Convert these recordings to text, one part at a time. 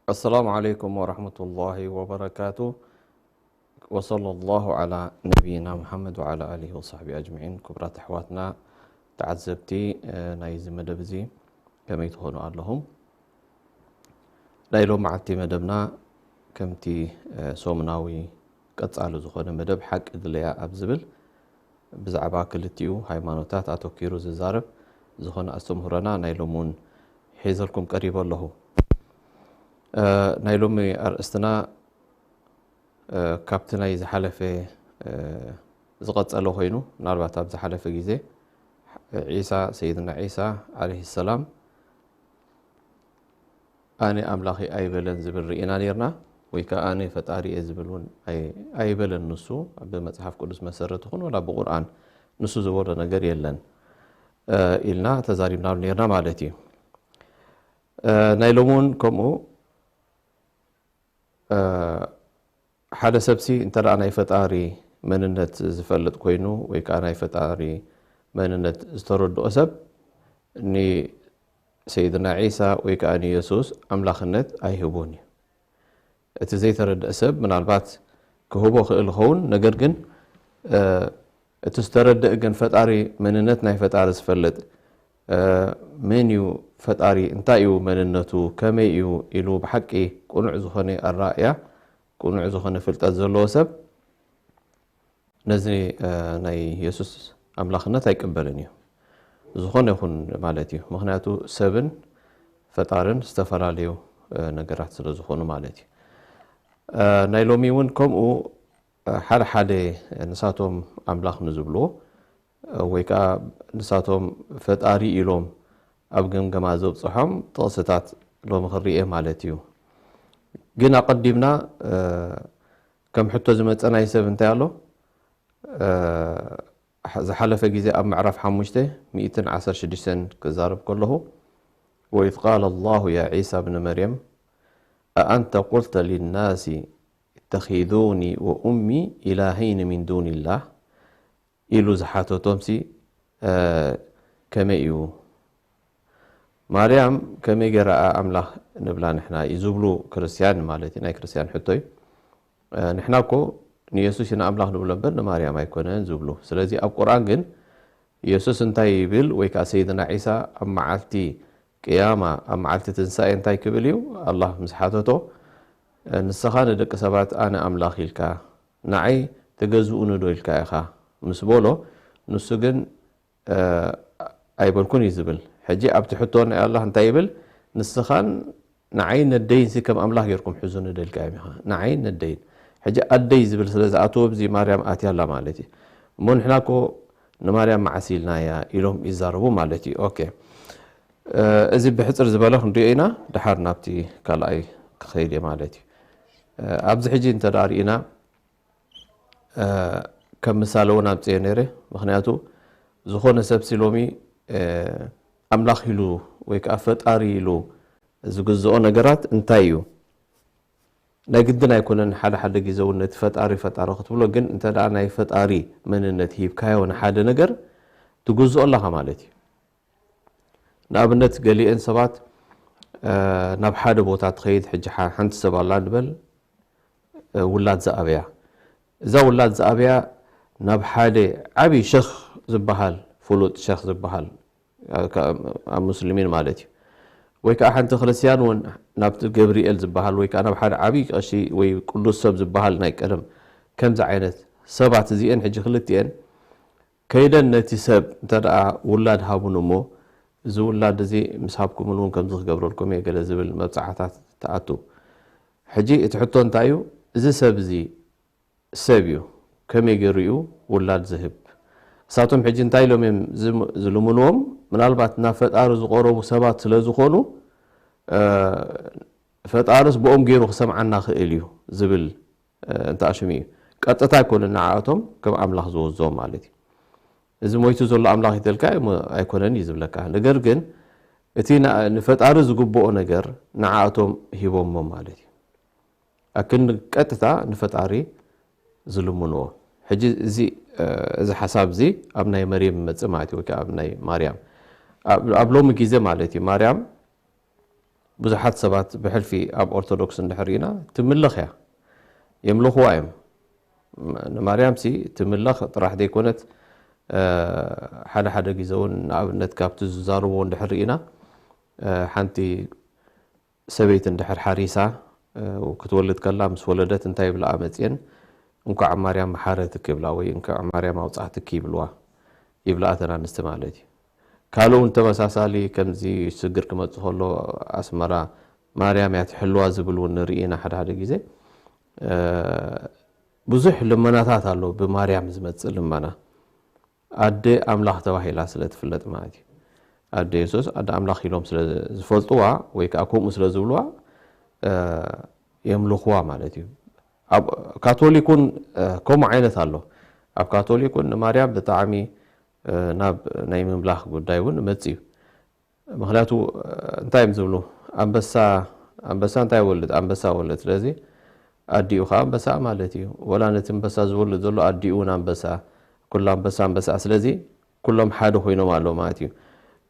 السلام عليكم ورحمة الله وبركاته. وصلى الله على نبينا محمد وعلى آله وصحبه أجمعين. ክቡራት ኣሕዋትና ተዓዘብቲ፣ እ፣ ናይዚ መደብ እዚ ከመይ ትኾኑ ኣለኹም? ናይ ሎም መዓልቲ መደብና ከምቲ፣ እ፣ ሰሙናዊ ቀጻሊ ዝኾነ መደብ ሓቂ ድለያ ኣብ ዝብል ብዛዕባ ክልቲኡ ሃይማኖታት ኣተኪሩ ዝዛረብ ዝኾነ ኣስተምህሮና ናይ ሎም እውን ሒዘልኩም ቀሪበ ኣለኹ። እ፣ ናይ ሎሚ ኣርእስትና፣ እ፣ ካብቲ ናይ ዝሓለፈ፣ እ፣ ዝቐጸለ ኮይኑ፣ ምናልባት ኣብ ዝሓለፈ ግዜ ዒሳ፣ ሰይድና ዒሳ ዓለይሂ ሰላም፣ "ኣነ ኣምላኽ እየ ኣይበለን" ዝብል ርኢና ኔርና፣ ወይ ከኣ "ኣነ ፈጣሪ እየ" ዝብል እውን ኣይ-፣ ኣይበለን። ንሱ ብመጽሓፍ ቅዱስ መሰረት ይኹን ወላ ብቁርኣን ንሱ ዝበሎ ነገር የለን፣ እ፣ ኢልና ተዛሪብናሉ ኔርና ማለት እዩ። እ፣ ናይ ሎሚ እውን ከምኡ፣ እ፣ ሓደ ሰብሲ እንተ ደኣ ናይ ፈጣሪ መንነት ዝፈልጥ ኮይኑ ወይ ከኣ ናይ ፈጣሪ መንነት ዝተረድኦ ሰብ ንሰይድና ዒሳ ወይ ከኣ ንየሱስ ኣምላኽነት ኣይህቦን እዩ። እቲ ዘይተረድአ ሰብ ምናልባት ክህቦ ክእል ይኸውን፣ ነገር ግን፣ እ፣ እቲ ዝተረድእ ግን ፈጣሪ መንነት ናይ ፈጣሪ ዝፈልጥ፣ እ፣ መን እዩ ፈጣሪ፣ እንታይ እዩ መንነቱ፣ ከመይ እዩ ኢሉ ብሓቂ ቅኑዕ ዝኾነ ኣረኣእያ፣ ቅኑዕ ዝኾነ ፍልጠት ዘለዎ ሰብ ነዚ፣ እ፣ ናይ የሱስ ኣምላኽነት ኣይቅበልን እዩ። ዝኾነ ይኹን ማለት እዩ። ምኽንያቱ ሰብን ፈጣርን ዝተፈላለዩ፣ እ፣ ነገራት ስለ ዝኾኑ ማለት እዩ። እ፣ ናይ ሎሚ እውን ከምኡ፣ እ፣ ሓደ ሓደ ንሳቶም ኣምላኽ ንዝብልዎ፣ እ፣ ወይ ከኣ ንሳቶም ፈጣሪ ኢሎም ኣብ ገምገማ ዘብጽሖም ጥቕስታት ሎሚ ክንርኢ ማለት እዩ። ግን ኣቐዲምና፣ እ፣ ከም ሕቶ ዝመጸ ናይ ሰብ እንታይ ኣሎ? እ፣ ዝሓለፈ ግዜ ኣብ ምዕራፍ ሓሙሽተ ሚእትን ዓሰርተ ሽዱሽተን ክዛረብ ከለኹ፣ "وإذ قال الله يا عيسى ابن مريم أأنت قلت للناس اتخذوني وأمي إلهين من دون الله" ኢሉ ዝሓተቶምሲ፣ እ፣ ከመይ እዩ? ማርያም ከመይ ገይራ ኣምላኽ ንብላ ንሕና እዩ ዝብሉ ክርስትያን ማለት እዩ፣ ናይ ክርስትያን ሕቶ እዩ። እ፣ ንሕና እኮ ንየሱስ ኢና ኣምላኽ ንብሎ እምበር ንማርያም ኣይኮነን ዝብሉ። ስለዚ ኣብ ቁርኣን ግን የሱስ እንታይ ይብል ወይ ከኣ ሰይድና ዒሳ ኣብ መዓልቲ ቅያማ፣ ኣብ መዓልቲ ትንሳኤ እንታይ ክብል እዩ? ኣላህ ምስ ሓተቶ፣ "ንስኻ ንደቂ ሰባት ኣነ ኣምላኽ ኢልካ፣ ንዓይ ተገዝኡኒ ዶ ኢልካ ኢኻ?" ምስ በሎ፣ ንሱ ግን፣ "እ፣ ኣይበልኩን" እዩ ዝብል። ሕጂ ኣብቲ ሕቶ ናይ ኣላህ እንታይ ይብል? "ንስኻን ንዓይ ነደይንሲ ከም ኣምላኽ ጌርኩም ሕዙኒ ደልካዮም ኢኻ። ንዓይ ነደይን." ሕጂ ኣደይ ዝብል ስለ ዝኣተወ፣ ኣብዚ ማርያም ኣትያ ኣላ ማለት እዩ። እሞ ንሕና እኮ ንማርያም መዓስ ኢልናያ ኢሎም ይዛረቡ ማለት እዩ። ኦኬ። እ፣ እዚ ብሕጽር ዝበለ ክንሪኦ ኢና፣ ድሓር ናብቲ ካልኣይ ክኸይድ እየ ማለት እዩ። እ፣ ኣብዚ ሕጂ እንተ ደኣ ርኢና፣ እ፣ ከም ምሳሌ እውን ኣምጽኤ ነይረ። ምኽንያቱ፣ ዝኾነ ሰብሲ ሎሚ፣ እ፣ ኣምላኽ ኢሉ ወይ ከኣ ፈጣሪ ኢሉ ዝግዝኦ ነገራት እንታይ እዩ? ናይ ግድን ኣይኮነን፣ ሓደ ሓደ ግዜ እውን ነቲ ፈጣሪ ፈጣሪ ክትብሎ፣ ግን እንተ ደኣ ናይ ፈጣሪ መንነት ሂብካዮ ንሓደ ነገር፣ ትግዝኦ ኣለኻ ማለት እዩ። ንኣብነት፣ ገሊአን ሰባት፣ እ፣ ናብ ሓደ ቦታ ትኸይድ፣ ሕጂ ሓ-፣ ሓንቲ ሰብ ኣላ ንበል፣ እ፣ ውላድ ዝኣብያ። እዛ ውላድ ዝኣብያ ናብ ሓደ ዓቢ ሸኽ ዝበሃል፣ ፍሉጥ ሸኽ ዝበሃል፣ እ፣ ከ-፣ ኣብ ሙስሊሚን ማለት እዩ። ወይ ከዓ ሓንቲ ክርስትያን እውን ናብቲ ገብርኤል ዝበሃል ወይ ከዓ ናብ ሓደ ዓብዪ ቀሺ ወይ ቅዱስ ሰብ ዝበሃል ናይ ቀደም ከምዚ ዓይነት ሰባት እዚአን ሕጂ ክልቲአን ከይደን ነቲ ሰብ እንተ ደኣ ውላድ ሃቡን እሞ እዚ ውላድ እዚ ምስ ሃብኩምን እውን ከምዚ ክገብረልኩም እየ ገለ ዝብል መብፅዓታት ትኣቱ። ሕጂ እቲ ሕቶ እንታይ እዩ? እዚ ሰብ እዚ ሰብ እዩ፣ ከመይ ገይሩ እዩ ውላድ ዝህብ? እሳቶም ሕጂ እንታይ ኢሎም እዮም ዝም- ዝልምንዎም? ምናልባት ናብ ፈጣሪ ዝቐረቡ ሰባት ስለ ዝኾኑ እ፣ ፈጣርስ ብኦም ገይሩ ክሰምዓና ክእል እዩ ዝብል እ፣ እንተኣሽሙ እዩ። ቀጥታ ኣይኮነን ንዓኣቶም ከም ኣምላኽ ዝወዞም ማለት እዩ። እዚ ሞይቱ ዘሎ ኣምላኽ ይተልካ ኣይኮነን እዩ ዝብለካ። ነገር ግን እቲ ንፈጣሪ ዝግብኦ ነገር ንዓኣቶም ሂቦሞ ማለት እዩ። ኣክን ቀጥታ ንፈጣሪ ዝልምንዎ። ሕጂ እዚ እዚ ሓሳብ እዚ ኣብ ናይ መርየም ይመጽእ ማለት እዩ፣ ወይ ኣብ ናይ ማርያም ኣብ ሎሚ ግዜ ማለት እዩ። ማርያም ብዙሓት ሰባት ብሕልፊ ኣብ ኦርቶዶክስ እንድሕር ኢና ትምለኽ እያ፣ የምልኽዋ እዮም። ንማርያም ሲ ትምለኽ ጥራሕ ዘይኮነት ሓደ ሓደ ግዜ እውን ንኣብነት ካብቲ ዝዛርቦ እንድሕር ኢና ሓንቲ ሰበይቲ እንድሕር ሓሪሳ ክትወልድ ከላ ምስ ወለደት እንታይ ይብልኣ መፅየን እንኳዕ ማርያም መሓረትክ ይብላ ወይ እንኳዕ ማርያም ኣውፃእትክ ይብልዋ ይብልኣ ተን ኣንስቲ ማለት እዩ። ካልኡ እውን ተመሳሳሊ ከምዚ ሽግር ክመፅእ ከሎ ኣስመራ ማርያም እያ ትሕልዋ ዝብል እውን ንርኢ ኢና ሓደ ሓደ ግዜ። ብዙሕ ልመናታት ኣሎ ብማርያም ዝመፅእ ልመና። ኣደ ኣምላኽ ተባሂላ ስለ ትፍለጥ ማለት እዩ። ኣደ የሱስ ኣደ ኣምላኽ ኢሎም ስለ ዝፈልጥዋ ወይ ከዓ ከምኡ ስለ ዝብልዋ የምልኽዋ ማለት እዩ። ኣብ ካቶሊክ እውን ከምኡ ዓይነት ኣሎ። ኣብ ካቶሊክ እውን ንማርያም ብጣዕሚ ናብ ናይ ምምላኽ ጉዳይ እውን መፅ እዩ። ምክንያቱ እንታይ እዮም ዝብሉ? ኣንበሳ ኣንበሳ እንታይ ይወልድ? ኣንበሳ ወልድ። ስለዚ ኣዲኡ ከዓ ኣንበሳ ማለት እዩ። ወላ ነቲ ኣንበሳ ዝወልድ ዘሎ ኣዲኡ እውን ኣንበሳ፣ ኩሉ ኣንበሳ ኣንበሳ። ስለዚ ኩሎም ሓደ ኮይኖም ኣለዉ ማለት እዩ።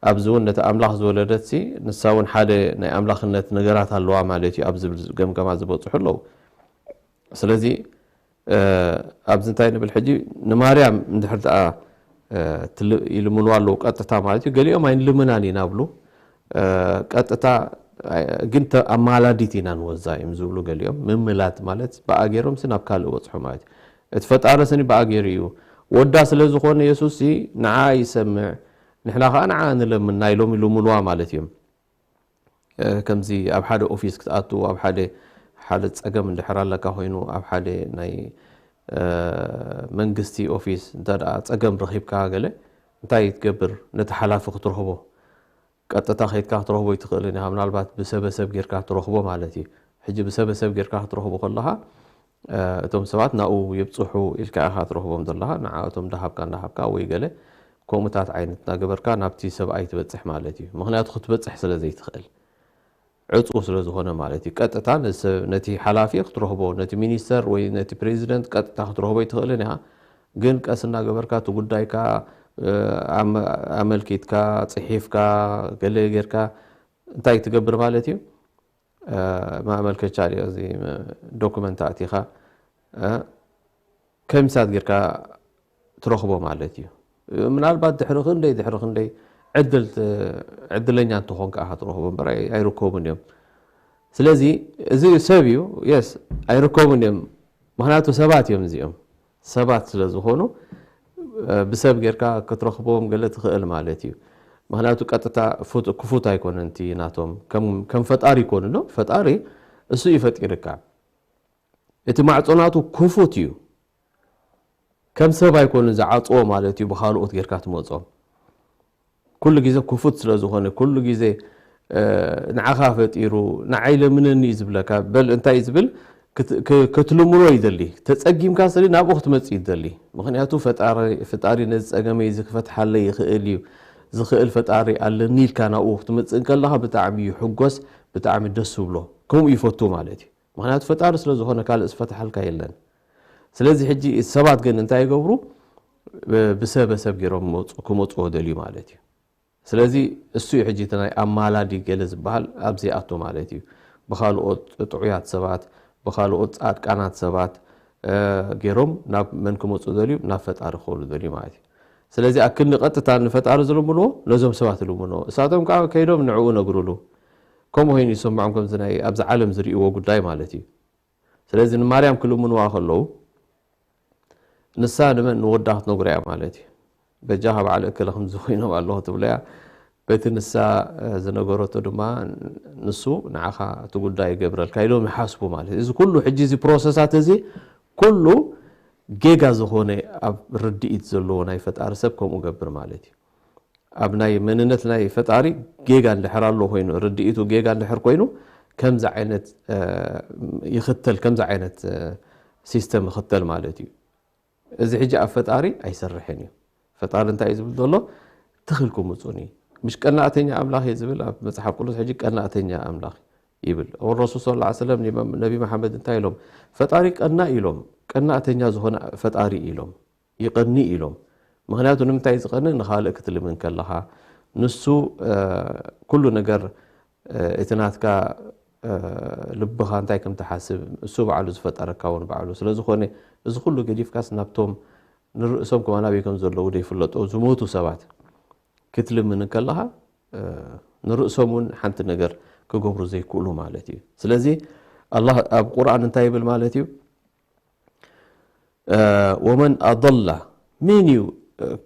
ኣብዚ እውን ነቲ ኣምላኽ ዝወለደት ሲ ንሳ እውን ሓደ ናይ ኣምላኽነት ነገራት ኣለዋ ማለት እዩ ኣብ ዝብል ገምገማ ዝበፅሑ ኣለዉ። ስለዚ ኣብዚ እንታይ ንብል ሕጂ ንማርያም እንድሕር ደኣ ይልምንዋ ኣለዉ ቀጥታ ማለት እዩ። ገሊኦም ኣይንልምናን ኢና ብሉ ቀጥታ ግን ኣማላዲት ኢና ንወዛ እዮም ዝብሉ ገሊኦም። ምምላድ ማለት ብኣ ገይሮም ሲ ናብ ካልእ በፅሑ ማለት እዩ። እቲ ፈጣሪ ስኒ ብኣ ገይሩ እዩ ወዳ ስለ ዝኾነ የሱስ ሲ ንዓ ይሰምዕ ንሕና ከዓ ንዓ ንለምን ናይ ሎም ይልምንዋ ማለት እዮም። ከምዚ ኣብ ሓደ ኦፊስ ክትኣቱ ኣብ ሓደ ሓደ ፀገም እንድሕር ኣለካ ኮይኑ ኣብ ሓደ ናይ መንግስቲ ኦፊስ እንተ ፀገም ረኺብካ ገለ እንታይ ትገብር? ነቲ ሓላፊ ክትረኽቦ ቀጥታ ከይድካ ክትረኽቦ ይትኽእልን ኢኻ። ምናልባት ብሰበሰብ ጌርካ ትረኽቦ ማለት እዩ። ሕጂ ብሰበሰብ ጌርካ ክትረኽቦ ከለኻ እቶም ሰባት ናብኡ ይብፅሑ ኢልካ ኢኻ ትረኽቦም ዘለኻ። ንዓእቶም እንዳሃብካ እንዳሃብካ ወይ ገለ ከምኡታት ዓይነት እናገበርካ ናብቲ ሰብኣይ ትበፅሕ ማለት እዩ። ምክንያቱ ክትበፅሕ ስለ ዘይትኽእል ዕፁ ስለ ዝኾነ ማለት እዩ። ቀጥታ ነቲ ሓላፊ ክትረኽቦ ነቲ ሚኒስተር ወይ ነቲ ፕሬዚደንት ቀጥታ ክትረኽቦ ይትኽእልን ኢኻ። ግን ቀስ እናገበርካ እቲ ጉዳይካ ኣመልኪትካ ፅሒፍካ ገለ ጌርካ እንታይ ትገብር ማለት እዩ? ማመልከቻ ዶ እዚ ዶኩመንት ኣእቲኻ ከምሳት ጌርካ ትረኽቦ ማለት እዩ። ምናልባት ድሕሪ ክንደይ ድሕሪ ክንደይ ዕድል ዕድለኛ እንተኾንካ ኢኻ ትረኽቦ እምበር ኣይርከቡን እዮም። ስለዚ እዚ ሰብ እዩ የስ ኣይርከቡን እዮም። ምክንያቱ ሰባት እዮም እዚኦም። ሰባት ስለ ዝኾኑ ብሰብ ጌርካ ክትረኽቦም ገለ ትኽእል ማለት እዩ። ምክንያቱ ቀጥታ ክፉት ኣይኮነን እቲ ናቶም ከም ፈጣሪ ይኮኑ ዶ ፈጣሪ እሱ እዩ ፈጢርካ። እቲ ማዕፆ ናቱ ክፉት እዩ። ከም ሰብ ኣይኮኑን ዝዓፅዎ ማለት እዩ። ብካልኦት ጌርካ ትመፆም ኩሉ ግዜ ክፉት ስለ ዝኾነ ኩሉ ግዜ ንዓኻ ፈጢሩ ንዓይ ለምነኒ እዩ ዝብለካ። በል እንታይ እዩ ዝብል ክትልምኖ ይደሊ። ተፀጊምካ ስለ ናብኡ ክትመፅእ ይደሊ። ምክንያቱ ፈጣሪ ነዚ ፀገመይ እዚ ክፈትሓለይ ይኽእል እዩ ዝኽእል ፈጣሪ ኣለኒ ኢልካ ናብኡ ክትመፅእ እንከለኻ ብጣዕሚ ይሕጎስ፣ ብጣዕሚ ደስ ዝብሎ ከምኡ ይፈቱ ማለት እዩ። ምክንያቱ ፈጣሪ ስለ ዝኾነ ካልእ ዝፈትሓልካ የለን። ስለዚ ሕጂ ሰባት ግን እንታይ ይገብሩ? ብሰበሰብ ገይሮም ክመፅዎ ደልዩ ማለት እዩ። ስለዚ እሱ እዩ ሕጂ እቲ ናይ ኣማላዲ ገለ ዝበሃል ኣብዚ ኣቶ ማለት እዩ። ብካልኦት ጥዑያት ሰባት ብካልኦት ፃድቃናት ሰባት ገይሮም ናብ መን ክመፁ ደልዩ? ናብ ፈጣሪ ክኸሉ ደልዩ ማለት እዩ። ስለዚ ኣክል ንቀጥታ ንፈጣሪ ዝልምንዎ ነዞም ሰባት ይልምንዎ። እሳቶም ከዓ ከይዶም ንዕኡ ነግሩሉ። ከምኡ ኮይኑ ይሰምዖም፣ ከምዚ ናይ ኣብዚ ዓለም ዝርእይዎ ጉዳይ ማለት እዩ። ስለዚ ንማርያም ክልምንዋ ከለዉ፣ ንሳ ንመን ንወዳ ክትነግሮ እያ ማለት እዩ። በጃኻ በዓል እከለ ከምዚ ኮይኖም ኣለኹ ትብሎ እያ። በቲ ንሳ ዝነገረቶ ድማ፣ ንሱ ንዓኻ እቲ ጉዳይ ይገብረልካ ኢሎም ይሓስቡ ማለት እዩ። እዚ ኩሉ ሕጂ እዚ ፕሮሰሳት እዚ ኩሉ ጌጋ ዝኾነ፣ ኣብ ርድኢት ዘለዎ ናይ ፈጣሪ ሰብ ከምኡ ገብር ማለት እዩ። ኣብ ናይ መንነት ናይ ፈጣሪ ጌጋ እንድሕር ኣሎ ኮይኑ፣ ርድኢቱ ጌጋ እንድሕር ኮይኑ፣ ከምዚ ዓይነት ይኽተል፣ ከምዚ ዓይነት ሲስተም ይኽተል ማለት እዩ። እዚ ሕጂ ኣብ ፈጣሪ ኣይሰርሕን እዩ። ፈጣሪ እንታይ እዩ ዝብል ዘሎ? ትኽልኩም ውፁኒ። ምሽ ቀናእተኛ ኣምላኽ እዩ ዝብል ኣብ መፅሓፍ ቅዱስ። ሕጂ ቀናእተኛ ኣምላኽ ይብል። ረሱል ስለ ላ ሰለም ነቢ መሓመድ እንታይ ኢሎም? ፈጣሪ ቀና ኢሎም። ቀናእተኛ ዝኾነ ፈጣሪ ኢሎም፣ ይቐኒ ኢሎም። ምኽንያቱ ንምንታይ ዝቐኒ? ንኻልእ ክትልምን ከለኻ፣ ንሱ ኩሉ ነገር፣ እቲ ናትካ ልብኻ እንታይ ከም ትሓስብ እሱ ባዕሉ ዝፈጠረካ እውን ባዕሉ ስለዝኾነ፣ እዚ ኩሉ ገዲፍካስ ናብቶም ንርእሶም ከማን ኣበይ ከም ዘለዉ ዘይፍለጡ ዝሞቱ ሰባት ክትልምን ከለኻ፣ ንርእሶም እውን ሓንቲ ነገር ክገብሩ ዘይክእሉ ማለት እዩ። ስለዚ ኣላህ ኣብ ቁርኣን እንታይ ይብል ማለት እዩ? ወመን ኣضل፣ መን እዩ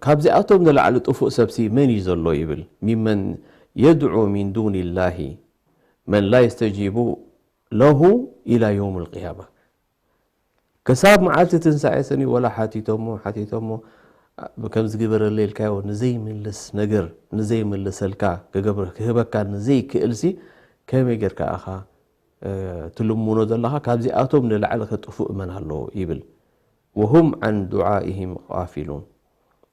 ካብዚኣቶም ንላዕሊ ጥፉእ ሰብሲ መን እዩ ዘሎ ይብል? ሚመን የድዑ ሚን ዱን ላሂ መን ላ የስተጂቡ ለሁ ኢላ የውም ልቅያማ። ክሳብ መዓልቲ ትንሳኤ ስኒ ወላ ሓቲቶሞ ሓቲቶሞ፣ ከምዚ ግበረለይ ኢልካዮ ንዘይምልስ ነገር፣ ንዘይምልሰልካ ክገብር ክህበካ ንዘይክእልሲ፣ ከመይ ጌርካ ኢኻ ትልምኖ ዘለኻ? ካብዚኣቶም ንላዕሊ ከጥፉእ መን ኣሎ ይብል። ወሁም ዓን ዱዓኢሂም ቃፊሉን።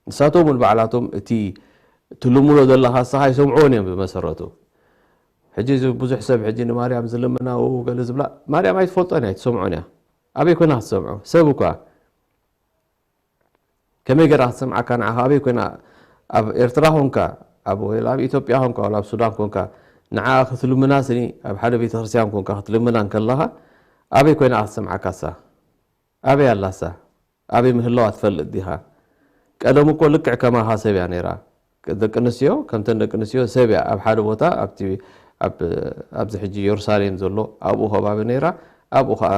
ንሳቶም እውን ባዕላቶም እቲ ትልምኖ ዘለኻ ንስኻ ኣይሰምዕዎን እዮም ብመሰረቱ። ሕጂ እዚ ብዙሕ ሰብ ሕጂ ንማርያም ዝልምና፣ ው ገለ ዝብላ፣ ማርያም ኣይትፈልጦን እያ፣ ኣይትሰምዖን እያ። ኣበይ ኮይና ክትሰምዖ? ሰብ እኳ ከመይ ገይራ ክትሰምዓካ ንዓኻ? ኣበይ ኮይና? ኣብ ኤርትራ ኮንካ፣ ኣብ፣ ወይ ኣብ ኢትዮጵያ ኮንካ፣ ወላ ኣብ ሱዳን ኮንካ፣ ንዓ ክትልምና ስኒ፣ ኣብ ሓደ ቤተክርስትያን ኮንካ ክትልምና እንከለኻ፣ ኣበይ ኮይና ክትሰምዓካ እሳ? ኣበይ ኣላ እሳ? ኣበይ ምህላዋ ትፈልጥ ዲኻ? ቀደም እኮ ልክዕ ከማኻ ሰብ እያ ነይራ። ደቂ ኣንስትዮ፣ ከምተን ደቂ ኣንስትዮ ሰብ እያ ኣብ ሓደ ቦታ፣ ኣብቲ፣ ኣብ፣ ኣብዚ ሕጂ የሩሳሌም ዘሎ ኣብኡ ከባቢ ነይራ። ኣብኡ ኸዓ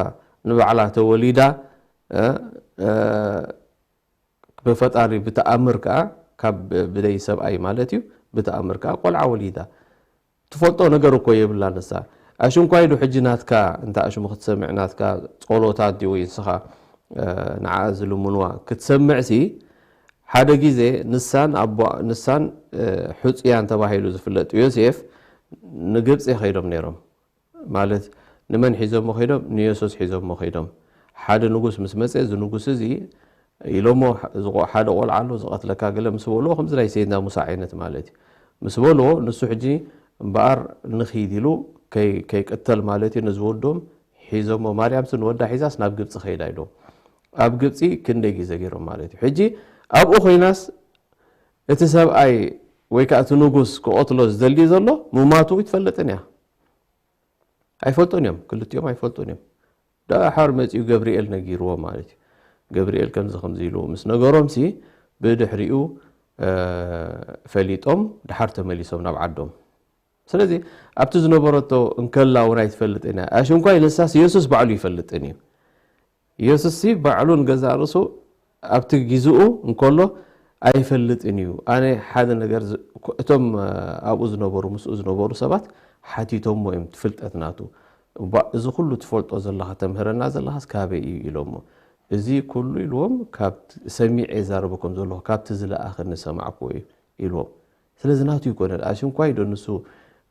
ንባዕላ ተወሊዳ፣ እ፣ እ፣ ብፈጣሪ ብተኣምር ከኣ፣ ካብ ብደይ ሰብኣይ ማለት እዩ፣ ብተኣምር ከኣ ቆልዓ ወሊዳ። ትፈልጦ ነገር እኮ የብላ ንሳ። ኣሽንኳይ ዶ ሕጂ ናትካ፣ እንተ ኣሽሙ ክትሰምዕ ናትካ ጸሎታት ድዩ ወይ ንስኻ፣ እ፣ ንዓ ዝልምንዋ ክትሰምዕሲ፣ ሓደ ግዜ ንሳን ኣቦ-፣ ንሳን፣ እ፣ ሕጹያን ተባሂሉ ዝፍለጥ ዮሴፍ ንግብጺ ከይዶም ነይሮም። ማለት ንመን ሒዞሞ ከይዶም? ንየሱስ ሒዞሞ ከይዶም። ሓደ ንጉስ ምስ መጸ፣ እዚ ንጉስ እዚ ኢሎሞ፣ እዚ ቆ-፣ ሓደ ቆልዓ ኣሎ ዝቐትለካ ገለ ምስ በልዎ፣ ከምዚ ናይ ሰይድና ሙሳ ዓይነት ማለት እዩ። ምስ በልዎ፣ ንሱ ሕጂ እምበኣር ንኺድ ኢሉ ከይ-፣ ከይቅተል ማለት እዩ፣ ነዚ ወዶም ሒዞሞ፣ ማርያምሲ ንወዳ ሒዛስ ናብ ግብጺ ከይዳ ኢሎም። ኣብ ግብጺ ክንደይ ግዜ ገይሮም ማለት እዩ። ሕጂ ኣብኡ ኮይናስ እቲ ሰብኣይ ወይ ከኣ እቲ ንጉስ ክቐትሎ ዝደሊ ዘሎ ምማቱ ኣይትፈልጥን እያ። ኣይፈልጡን እዮም፣ ክልቲኦም ኣይፈልጡን እዮም። ደሓር መጺኡ ገብርኤል ነጊርዎ ማለት እዩ። ገብርኤል ከምዚ ከምዚ ኢሉ ምስ ነገሮምሲ ብድሕሪኡ፣ እ፣ ፈሊጦም ደሓር ተመሊሶም ናብ ዓዶም። ስለዚ ኣብቲ ዝነበረቶ እንከላ እውን ኣይትፈልጥን እያ። ኣሽንኳይ ንሳስ የሱስ ባዕሉ ይፈልጥን እዩ። የሱስሲ ባዕሉ ንገዛእ ርእሱ ኣብቲ ግዝኡ እንከሎ ኣይፈልጥን እዩ። ኣነ ሓደ ነገር ዝ-፣ እቶም፣ እ፣ ኣብኡ ዝነበሩ፣ ምስኡ ዝነበሩ ሰባት ሓቲቶሞ እዮም፣ ፍልጠት ናቱ። እባ፣ እዚ ኩሉ ትፈልጦ ዘለኻ፣ ተምህረና ዘለኻስ ካበይ እዩ? ኢሎሞ። እዚ ኩሉ ኢልዎም፣ ካብ ሰሚዐ እዛረበኩም ዘለኹ፣ ካብቲ ዝለኣኸኒ ዝሰማዕክዎ እዩ ኢልዎም። ስለዚ ናቱ ይኮነን። ኣሽንኳይ ዶ ንሱ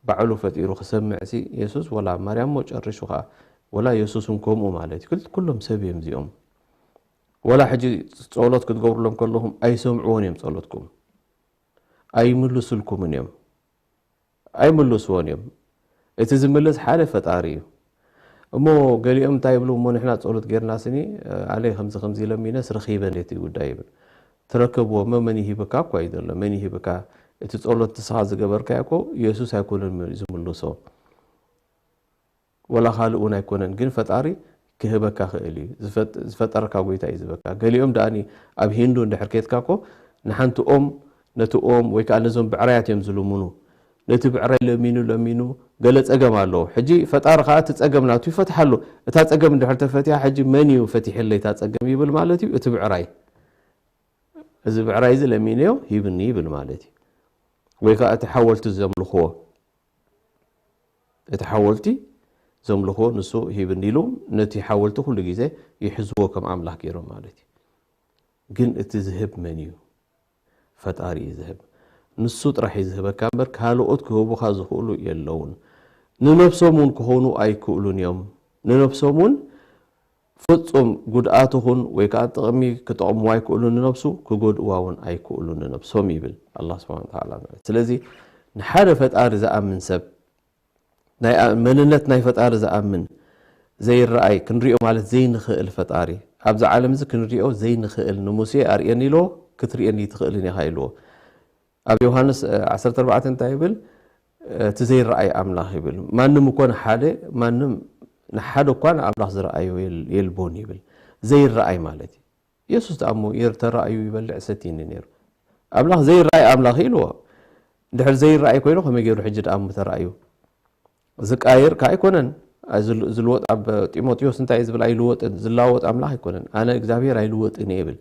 ባዕሉ ፈጢሩ ክሰምዕሲ፣ የሱስ ወላ ማርያም እሞ ጨሪሹ ኸኣ፣ ወላ የሱስ እውን ከምኡ ማለት እዩ። ክል-፣ ኩሎም ሰብ እዮም እዚኦም። ወላ ሕጂ ጸሎት ክትገብሩሎም ከለኹም ኣይሰምዕዎን እዮም ጸሎትኩም። ኣይምልሱልኩምን እዮም። ኣይምልስዎን እዮም። እቲ ዝምልስ ሓደ ፈጣሪ እዩ። እሞ ገሊኦም እንታይ ይብሉ? እሞ ንሕና ጸሎት ጌርና ስኒ፣ ኣነ ከምዚ ከምዚ ኢለሚነስ ረኺበ ነቲ ጉዳይ ይብል። ትረከብዎ፣ እሞ መን ይሂብካ እኳ እዩ ዘሎ። መን ይሂብካ? እቲ ጸሎት ንስኻ ዝገበርካዮ እኮ የሱስ ኣይኮነን ዝምልሶ። ወላ ካልእ እውን ኣይኮነን፣ ግን ፈጣሪ ክህበካ ክእል እዩ። ዝፈጥ-፣ ዝፈጠረካ ጎይታ እዩ ዝህበካ። ገሊኦም ደኣኒ ኣብ ሂንዱ እንድሕር ኬድካ እኮ ንሓንቲ ኦም፣ ነቲ ኦም ወይ ከኣ ነዞም ብዕራያት እዮም ዝልምኑ። ነቲ ብዕራይ ለሚኑ፣ ለሚኑ፣ ገለ ጸገም ኣለዎ። ሕጂ ፈጣሪ ከኣ እቲ ጸገም ናቱ ይፈትሓሉ። እታ ጸገም እንድሕር ተፈቲሓ፣ ሕጂ መን እዩ ፈቲሕለይ እታ ጸገም ይብል ማለት እዩ። እቲ ብዕራይ፣ እዚ ብዕራይ እዚ ለሚነዮ ሂብኒ ይብል ማለት እዩ። ወይ ከኣ እቲ ሓወልቲ ዘምልኽዎ፣ እቲ ሓወልቲ ዘምልኽዎ ንሱ ሂብኒ ኢሉ፣ ነቲ ሓወልቲ ኩሉ ግዜ ይሕዝዎ ከም ኣምላኽ ገይሮም ማለት እዩ። ግን እቲ ዝህብ መን እዩ? ፈጣሪ እዩ ዝህብ። ንሱ ጥራሕ እዩ ዝህበካ እምበር፣ ካልኦት ክህቡኻ ዝኽእሉ የለውን። ንነብሶም እውን ክኾኑ ኣይክእሉን እዮም። ንነብሶም እውን ፍጹም ጉድኣት ይኹን ወይ ከኣ ጥቕሚ ክጠቕምዋ ኣይክእሉን ንነብሱ፣ ክጎድእዋ እውን ኣይክእሉን ንነብሶም ይብል ኣላህ ስብሓነ ወተዓላ ማለት። ስለዚ ንሓደ ፈጣሪ ዝኣምን ሰብ፣ ናይ ኣ-፣ መንነት ናይ ፈጣሪ ዝኣምን፣ ዘይረኣይ፣ ክንሪኦ ማለት ዘይንኽእል ፈጣሪ፣ ኣብዚ ዓለም እዚ ክንሪኦ ዘይንኽእል፣ ንሙሴ ኣርእየኒ ኢልዎ፣ ክትርእየኒ ኣይትኽእልን ኢኻ ኢልዎ። ኣብ ዮሃንስ፣ እ፣ ዓሰርተ ኣርባዕተ እንታይ ይብል? እቲ ዘይረኣይ ኣምላኽ ይብል። ማንም እኮ ንሓደ፣ ማንም ንሓደ እኳ ንኣምላኽ ዝረኣዮ የል-፣ የልቦን ይብል። ዘይረኣይ ማለት እዩ። የሱስ ደኣ እሞ የር-፣ ተራእዩ ይበልዕ ሰትይኒ ነይሩ። ኣምላኽ ዘይረኣይ ኣምላኽ ኢልዎ። ድሕር ዘይረኣይ ኮይኑ ከመይ ገይሩ ሕጂ ደኣ እሞ ተራእዩ? ዝቃየር ከኣ ኣይኮነን። ኣይ ዝል-፣ ዝልወጥ ኣብ ጢሞቴዎስ እንታይ እዩ ዝብል? ኣይልወጥን፣ ዝላወጥ ኣምላኽ ኣይኮነን። ኣነ እግዚኣብሔር ኣይልወጥን እየ ይብል።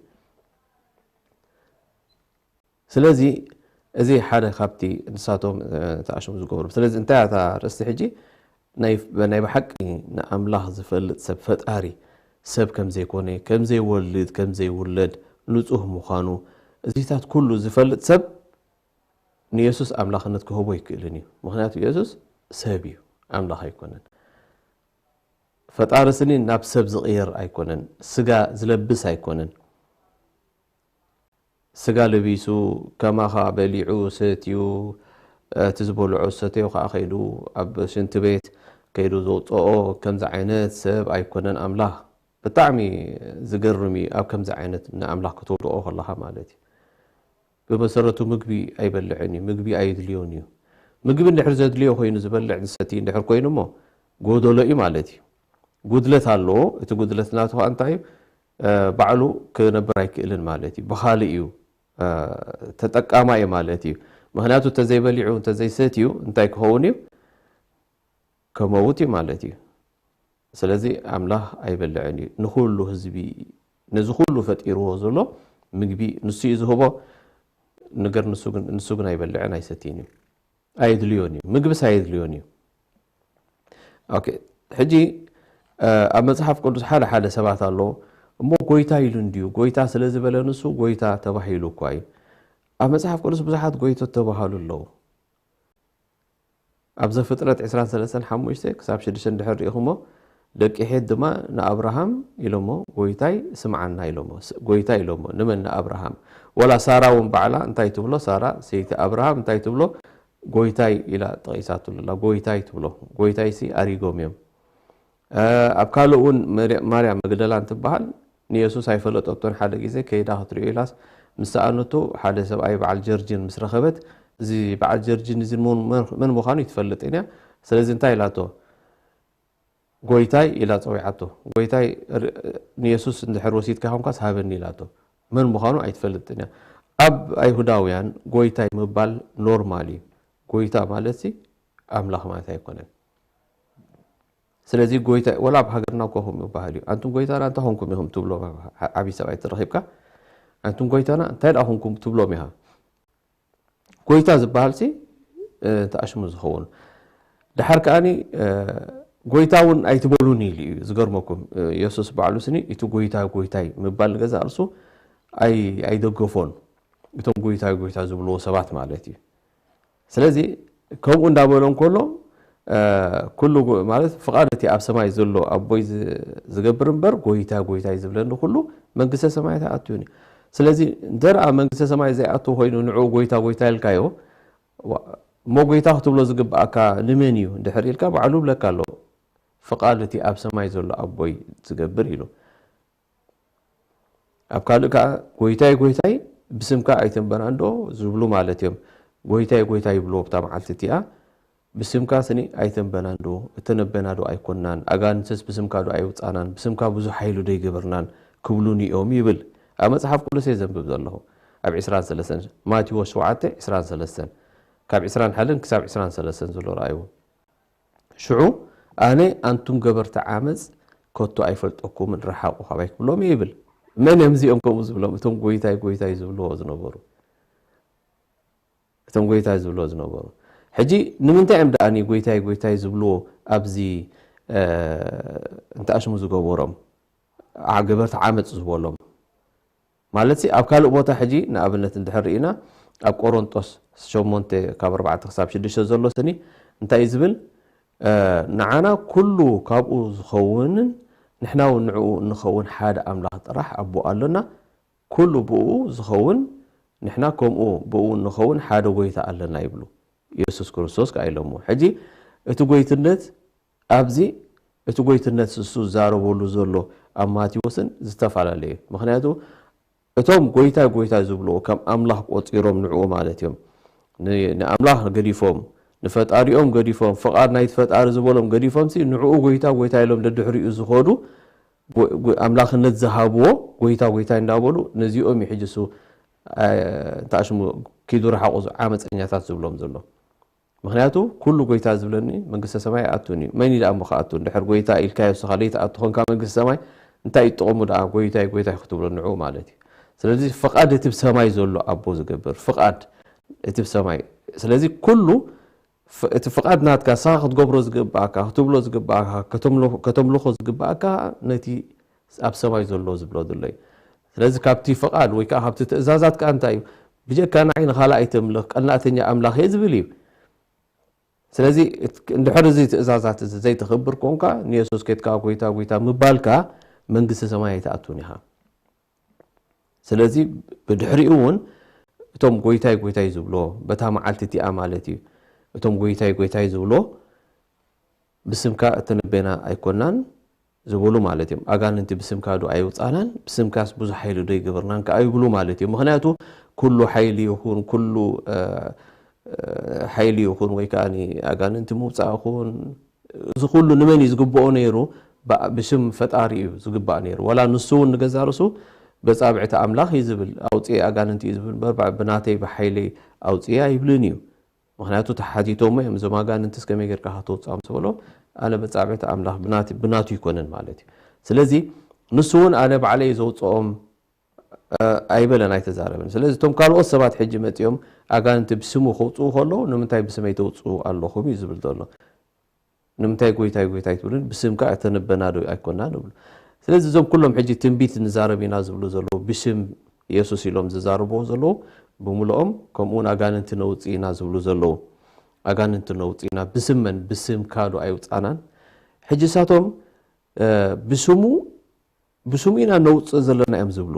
ስለዚ እዚ ሓደ ካብቲ ንሳቶም፣ እ፣ ተኣሽሙ ዝገብሩ። ስለዚ እንታይ እያ እታ ርእስቲ ሕጂ? ናይ፣ ናይ ብሓቂ ንኣምላኽ ዝፈልጥ ሰብ፣ ፈጣሪ ሰብ ከም ዘይኮነ፣ ከም ዘይወልድ፣ ከም ዘይውለድ፣ ንጹህ ምዃኑ፣ እዚታት ኩሉ ዝፈልጥ ሰብ ንየሱስ ኣምላኽነት ክህቦ ኣይክእልን እዩ። ምኽንያቱ የሱስ ሰብ እዩ፣ ኣምላኽ ኣይኮነን። ፈጣሪ ስኒ ናብ ሰብ ዝቕየር ኣይኮነን፣ ስጋ ዝለብስ ኣይኮነን። ስጋ ለቢሱ፣ ከማኻ በሊዑ ሰትዩ፣ እቲ ዝበልዖ ዝሰተዮ ከኣ ከይዱ ኣብ ሽንቲ ቤት ከይዱ ዘውጽኦ፣ ከምዚ ዓይነት ሰብ ኣይኮነን ኣምላኽ። ብጣዕሚ ዝገርም እዩ፣ ኣብ ከምዚ ዓይነት ንኣምላኽ ክትወድቖ ከለኻ ማለት እዩ። ብመሰረቱ ምግቢ ኣይበልዕን እዩ፣ ምግቢ ኣየድልዮን እዩ። ምግቢ እንድሕር ዘድልዮ ኮይኑ ዝበልዕ ዝሰቲ እንድሕር ኮይኑ እሞ ጎደሎ እዩ ማለት እዩ። ጉድለት ኣለዎ። እቲ ጉድለት ናቱ ከኣ እንታይ እዩ? እ፣ ባዕሉ ክነብር ኣይክእልን ማለት እዩ። ብኻልእ እዩ፣ እ፣ ተጠቃማይ ማለት እዩ። ምኽንያቱ እንተዘይበሊዑ፣ እንተዘይሰትዩ እንታይ ክኸውን እዩ? ከመውት እዩ ማለት እዩ። ስለዚ ኣምላኽ ኣይበልዕን እዩ። ንኹሉ ህዝቢ፣ ነዚ ኩሉ ፈጢርዎ ዘሎ ምግቢ ንሱ እዩ ዝህቦ። ነገር ንሱ ግን፣ ንሱ ግን ኣይበልዕን ኣይሰትይን እዩ። ኣየድልዮን እዩ። ምግብስ ኣየድልዮን እዩ። ኦኬ፣ ሕጂ፣ እ፣ ኣብ መጽሓፍ ቅዱስ ሓደ ሓደ ሰባት ኣለዉ እሞ ጎይታ ኢሉ እንድዩ፣ ጎይታ ስለ ዝበለ ንሱ ጎይታ ተባሂሉ እኳ እዩ። ኣብ መጽሓፍ ቅዱስ ብዙሓት ጎይቶት ተባሃሉ ኣለዉ። ኣብ ዘፍጥረት ዕስራን ሰለስተን ሓሙሽተ ክሳብ ሽዱሽተ እንድሕር ርኢኹሞ፣ ደቂ ሔት ድማ ንኣብርሃም ኢሎሞ፣ "ጎይታይ ስምዓና" ኢሎሞ። ስ-፣ ጎይታይ ኢሎሞ። ንመን? ንኣብርሃም። ወላ ሳራ እውን ባዕላ እንታይ ትብሎ? ሳራ ሰይቲ ኣብርሃም እንታይ ትብሎ? ጎይታይ ኢላ ጠቒሳትሉ ኣላ። ጎይታይ ትብሎ። ጎይታይሲ ኣሪጎም እዮም። እ፣ ኣብ ካልእ እውን መርያ-፣ ማርያም መግደላን ትበሃል ንየሱስ ኣይፈለጠቶን። ሓደ ግዜ ከይዳ ክትሪኦ ኢላስ ምስ ሰኣነቶ፣ ሓደ ሰብኣይ በዓል ጀርጂን ምስ ረኸበት፣ "እዚ በዓል ጀርጂን እዚ መን፣ መን፣ መን ምዃኑ ኣይትፈልጥን እያ። ስለዚ እንታይ?" ኢላቶ። "ጎይታይ" ኢላ ጸዊዓቶ። "ጎይታይ፣ ር-፣ ንየሱስ እንድሕር ወሲድካ ኾንካስ ሃበኒ" ኢላቶ። መን ምዃኑ ኣይትፈልጥን እያ። ኣብ ኣይሁዳውያን ጎይታይ ምባል ኖርማል እዩ። ጎይታ ማለትሲ ኣምላኽ ማለት ኣይኮነን። ስለዚ ጎይታ፣ ወላ ኣብ ሃገርና እኮ ከምኡ ይበሃል እዩ። "ኣንቱም ጎይታና እንታይ ኾንኩም ኢኹም?" ትብሎም ኢኻ። ዓ-፣ ዓብዪ ሰብኣይ ተረኺብካ፣ "ኣንቱም ጎይታና እንታይ ደኣ ኾንኩም?" ትብሎም ኢኻ። ጎይታ ዝበሃልሲ፣ እ፣ ተኣሽሙ ዝኸውን። ደሓር ከኣኒ፣ እ፣ "ጎይታ እውን ኣይትበሉኒ" ኢሉ እዩ። ዝገርመኩም፣ እ፣ የሱስ ባዕሉ ስኒ እቲ "ጎይታ፣ ጎይታይ" ምባል ንገዛእ ርእሱ ኣይ-፣ ኣይደገፎን። እቶም "ጎይታ፣ ጎይታ" ዝብልዎ ሰባት ማለት እዩ። ስለዚ ከምኡ እንዳበሎ እንከሎ፣ እ፣ ኩሉ ጎ-፣ ማለት ፍቓድ እቲ ኣብ ሰማይ ዘሎ ኣቦይ ዝ-፣ ዝገብር እምበር ጎይታ፣ ጎይታይ ዝብለኒ ኩሉ መንግስተ ሰማያት ኣይኣቱን እዩ። ስለዚ እንተ ደኣ መንግስተ ሰማይ ዘይኣቱ ኮይኑ ንዕኡ "ጎይታ፣ ጎይታ" ኢልካዮ፣ ዋ-፣ እሞ ጎይታ ክትብሎ ዝግብኣካ ንመን እዩ እንድሕር ኢልካ፣ ባዕሉ ይብለካ ኣሎ፣ "ፍቓድ እቲ ኣብ ሰማይ ዘሎ ኣቦይ ዝገብር" ኢሉ። ኣብ ካልእ ከኣ፣ "ጎይታይ፣ ጎይታይ፣ ብስምካ ኣይተንበናን ዶ?" ዝብሉ ማለት እዮም። "ጎይታይ፣ ጎይታይ" ይብልዎ ኣብታ መዓልቲ እቲኣ። "ብስምካ ስኒ ኣይተንበናን ዶ? እተነበና ዶ ኣይኮናን? ኣጋንንትስ ብስምካ ዶ ኣይውጻናን? ብስምካ ብዙሕ ሓይሊ ዶ ኣይገበርናን?" ክብሉኒ እዮም ይብል። ኣብ መጽሓፍ ቅዱስ እየ ዘንብብ ዘለኹ። ኣብ ዕስራን ሰለስተን፣ ማቴዎስ ሸውዓተ ዕስራን ሰለስተን። ካብ ዕስራን ሓደን ክሳብ ዕስራን ሰለስተን ዘሎ ረኣይዎ። ሽዑ ኣነ ኣንቱም ገበርቲ ዓመፅ ከቶ ኣይፈልጠኩምን፣ ረሓቑ ካባይ ክብሎም እየ ይብል። መን እዮም እዚኦም ከምኡ ዝብሎም? እቶም ጎይታይ ጎይታይ ዝብልዎ ዝነበሩ፣ እቶም ጎይታይ ዝብልዎ ዝነበሩ። ሕጂ ንምንታይ እዮም ደኣኒ ጎይታይ ጎይታይ ዝብልዎ ኣብዚ እንተኣሽሙ ዝገበሮም ገበርቲ ዓመፅ ዝበሎም? ማለት ኣብ ካልእ ቦታ ሕጂ ንኣብነት እንድሕር ርኢና ኣብ ቆሮንጦስ ሸሞንተ ካብ ኣርባዕተ ክሳብ ሽዱሽተ ዘሎ ስኒ እንታይ እዩ ዝብል? ንዓና ኩሉ ካብኡ ዝኸውንን ንሕና እውን ንዕኡ እንኸውን ሓደ ኣምላኽ ጥራሕ ኣቦ ኣሎና፣ ኩሉ ብኡ ዝኸውን ንሕና ከምኡ ብኡ እንኸውን ሓደ ጎይታ ኣለና ይብሉ። ኢየሱስ ክርስቶስ ከኣ ኢሎሞ። ሕጂ እቲ ጎይትነት ኣብዚ እቲ ጎይትነት እሱ ዝዛረበሉ ዘሎ ኣብ ማቴዎስን ዝተፈላለየ እዩ። ምክንያቱ እቶም ጎይታ ጎይታ ዝብልዎ ከም ኣምላኽ ቆጺሮም ንዕኡ ማለት እዮም። ን- ንኣምላኽ ገዲፎም፣ ንፈጣሪኦም ገዲፎም፣ ፍቓድ ናይቲ ፈጣሪ ዝበሎም ገዲፎም ሲ ንዕኡ ጎይታ ጎይታ ኢሎም ደድሕሪኡ ዝኸዱ ጎ- ጎ- ኣምላኽነት ዝሃብዎ ጎይታ ጎይታ እንዳበሉ ነዚኦም እዩ ሕጂ እሱ እንታይ ሽሙ ኪዱ ረሓቑ ዓመፀኛታት ዝብሎም ዘሎ። ምክንያቱ ኩሉ ጎይታ ዝብለኒ መንግስተ ሰማይ ኣቱን እዩ። መን እዩ ደኣ እሞ ክኣቱ? እንድሕር ጎይታ ኢልካዮ ንስኻ ዘይትኣቱ ኮንካ መንግስተ ሰማይ እንታይ እዩ ጥቕሙ ደኣ? ጎይታይ ጎይታይ ክትብሎ ንዑ ማለት እዩ። ስለዚ ፍቓድ እቲ ብሰማይ ዘሎ ኣቦ ዝገብር ፍቓድ እቲ ብሰማይ። ስለዚ ኩሉ ፍ- እቲ ፍቓድ ናትካ ንስኻ ክትገብሮ ዝግብኣካ፣ ክትብሎ ዝግብኣካ፣ ከተምሎ- ከተምልኾ ዝግብኣካ ነቲ ኣብ ሰማይ ዘሎ ዝብሎ ዘሎ እዩ። ስለዚ ካብቲ ፍቓድ ወይ ከዓ ካብቲ ትእዛዛት ከዓ እንታይ እዩ? ብጀካ ንዓይ ንኻልእ ኣይተምልኽ፣ ቀናእተኛ ኣምላኽ እየ ዝብል እዩ። ስለዚ እት- እንድሕር እዚ ትእዛዛት እዚ ዘይተኽብር ኮንካ ንየሱስ ኬድካ ጎይታ ጎይታ ምባልካ መንግስቲ ሰማይ ኣይትኣቱን ኢኻ። ስለዚ ብድሕሪኡ እውን እቶም ጎይታይ ጎይታይ ዝብሎ በታ መዓልቲ እቲኣ ማለት እዩ እቶም ጎይታይ ጎይታይ ዝብሎ ብስምካ እተነበና ኣይኮናን ዝበሉ ማለት እዮም። ኣጋንንቲ ብስምካ ዶ ኣይውፃናን ብስምካስ ብዙሕ ሓይሊ ዶ ይገበርናን ከዓ ይብሉ ማለት እዩ። ምክንያቱ ኩሉ ሓይሊ ይኹን ኩሉ ሓይሊ ይኹን ወይ ከዓ ኣጋንንቲ ምውፃእ ይኹን እዚ ኩሉ ንመን እዩ ዝግብኦ ነይሩ? ብሽም ፈጣሪ እዩ ዝግባእ ነይሩ። ዋላ ንሱ እውን ንገዛ ርሱ በፃብዕቲ ኣምላኽ እዩ ዝብል ኣውፅኤ ኣጋንንቲ እዩ ዝብል በር ብናተይ ብሓይለይ ኣውፅኤ ኣይብልን እዩ። ምክንያቱ ተሓቲቶሞ እዮም እዞም ኣጋንንትስ ከመይ ጌርካ ከተውፅኦም ዝበሎ ኣነ በፃብዕቲ ኣምላኽ ብናቱ ይኮነን ማለት እዩ። ስለዚ ንሱ እውን ኣነ ባዕለይ ዘውፅኦም ኣይበለን ኣይተዛረበን። ስለዚ እቶም ካልኦት ሰባት ሕጂ መፂኦም ኣጋንንቲ ብስሙ ከውፅኡ ከለዉ ንምንታይ ብስመይ ተውፅኡ ኣለኹም እዩ ዝብል ዘሎ። ንምንታይ ጎይታይ ጎይታይ ትብሉን ብስምካ እተነበና ዶ ኣይኮና ንብሉ። ስለዚ እዞም ኩሎም ሕጂ ትንቢት ንዛረብ ኢና ዝብሉ ዘለዉ ብሽም የሱስ ኢሎም ዝዛረብዎ ዘለዉ ብምልኦም ከምኡውን ኣጋንንቲ ነውፅ ኢና ዝብሉ ዘለዉ ኣጋንንቲ ነውፅ ኢና ብስመን ብስምካ ዶ ኣይውፃናን። ሕጂ እሳቶም ብስሙ ብስሙ ኢና ነውፅእ ዘለና እዮም ዝብሉ።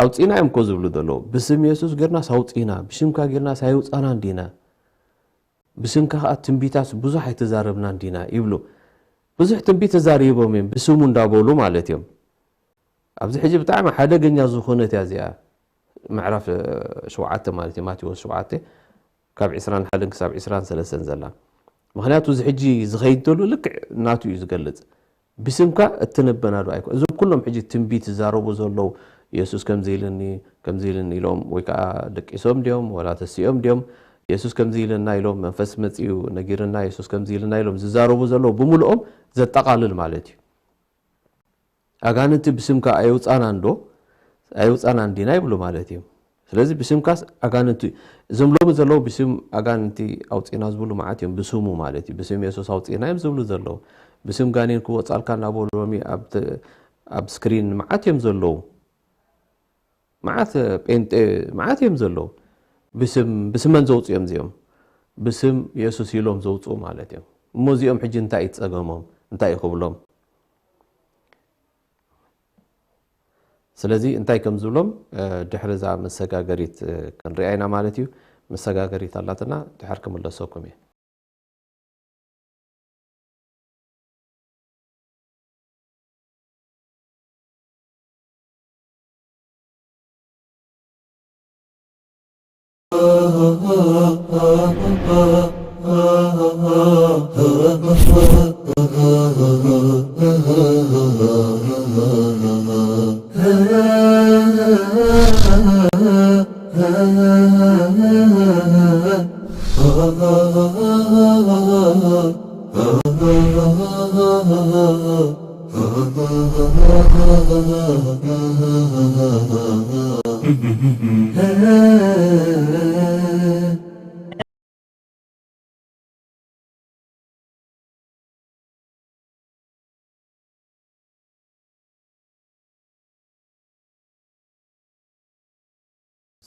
ኣውፂና እዮም እኮ ዝብሉ ዘለዉ። ብስም የሱስ ጌርናስ ኣውፂና፣ ብሽምካ ጌርናስ ኣይውፃናን ዲና፣ ብስምካ ከዓ ትንቢታስ ብዙሕ ኣይተዛረብናን ዲና ይብሉ። ብዙሕ ትንቢት ተዛሪቦም እዮም ብስሙ እንዳበሉ ማለት እዮም። ኣብዚ ሕጂ ብጣዕሚ ሓደገኛ ዝኾነት እያ እዚኣ። ምዕራፍ ሸውዓተ ማለት እዩ ማቴዎስ ሸውዓተ ካብ ዕስራን ሓደን ክሳብ ዕስራን ሰለስተን ዘላ። ምክንያቱ እዚ ሕጂ ዝኸይድ ዘሎ ልክዕ ናቱ እዩ ዝገልጽ። ብስምካ እትንበና ዶ ኣይኮ እዞም ኩሎም ሕጂ ትንቢት ዝዛረቡ ዘለዉ የሱስ ከምዚ ኢልኒ ከምዚ ኢልኒ ኢሎም ወይ ከዓ ደቂሶም ድዮም ወላ ተሲኦም ድዮም የሱስ ከምዚ ኢልና ኢሎም መንፈስ መፅኡ ነጊርና የሱስ ከምዚ ኢልና ኢሎም ዝዛረቡ ዘለዉ ብምልኦም ዘጠቓልል ማለት እዩ። ኣጋንንቲ ብስምካ ኣይውፃናን ዶ ኣይውፃናን ዲና ይብሉ ማለት እዩ። ስለዚ ብስምካስ ኣጋንንቲ እዞም ሎሚ ዘለዉ ብስም ኣጋንንቲ ኣውፂና ዝብሉ መዓት እዮም ብስሙ ማለት እዩ። ብስም የሱስ ኣውፂና እዮም ዝብሉ ዘለዉ። ብስም ጋኔን ክወፃልካ እናበሉ ሎሚ ኣብ ስክሪን መዓት እዮም ዘለዉ። መዓት ጴንጤ መዓት እዮም ዘለዉ። ብስም ብስመን ዘውፅኡ እዮም እዚኦም። ብስም የሱስ ኢሎም ዘውፅኡ ማለት እዮም። እሞ እዚኦም ሕጂ እንታይ እዩ ፀገሞም? እንታይ እዩ ክብሎም? ስለዚ እንታይ ከም ዝብሎም ድሕሪ እዛ መሰጋገሪት ክንሪኣ ኢና ማለት እዩ። መሰጋገሪት ኣላትና ድሕር ክምለሰኩም እየ።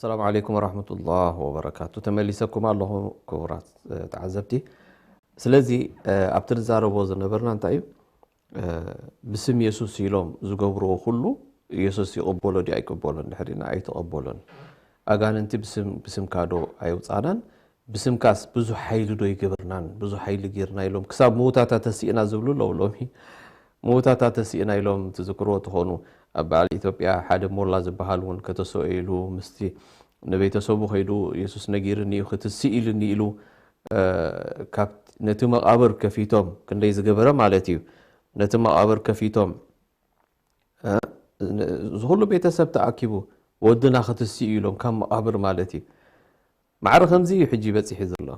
ሰላም ዓለይኩም ወራህመቱላህ ወበረካቱ። ተመሊሰኩም ኣለኹ ክቡራት፣ እ፣ ተዓዘብቲ። ስለዚ፣ እ፣ ኣብቲ ንዛረቦ ዝነበርና እንታይ እዩ? እ፣ ብስም የሱስ ኢሎም ዝገብርዎ ኩሉ የሱስ ይቕበሎ ድዩ ኣይቅበሎን? ድሕሪና ኣይተቐበሎን። ኣጋንንቲ ብስም፣ ብስምካ ዶ ኣይውጻናን? ብስምካስ ብዙሕ ሓይሊ ዶ ይገብርናን? ብዙሕ ሓይሊ ጌርና ኢሎም ክሳብ ምውታታ ተሲእና ዝብሉ ኣለዉ። ሎሚ ምውታታ ተሲእና ኢሎም ትዝክርዎ ትኾኑ። ኣብ በዓል ኢትዮጵያ ሓደ ሞላ ዝበሃል እውን ከተሰኦ ኢሉ ምስቲ ንቤተሰቡ ከይዱ የሱስ ነጊርኒ እዩ ክትስእ ኢሉኒ ኢሉ፣ እ፣ ካብ ነቲ መቓብር ከፊቶም ክንደይ ዝገበረ ማለት እዩ። ነቲ መቓብር ከፊቶም፣ እ፣ ን-፣ እዚ ኩሉ ቤተሰብ ተኣኪቡ ወድና ክትስእ እዩ ኢሎም ካብ መቓብር ማለት እዩ። ማዕረ ከምዚ እዩ ሕጂ በጺሑ ዘሎ።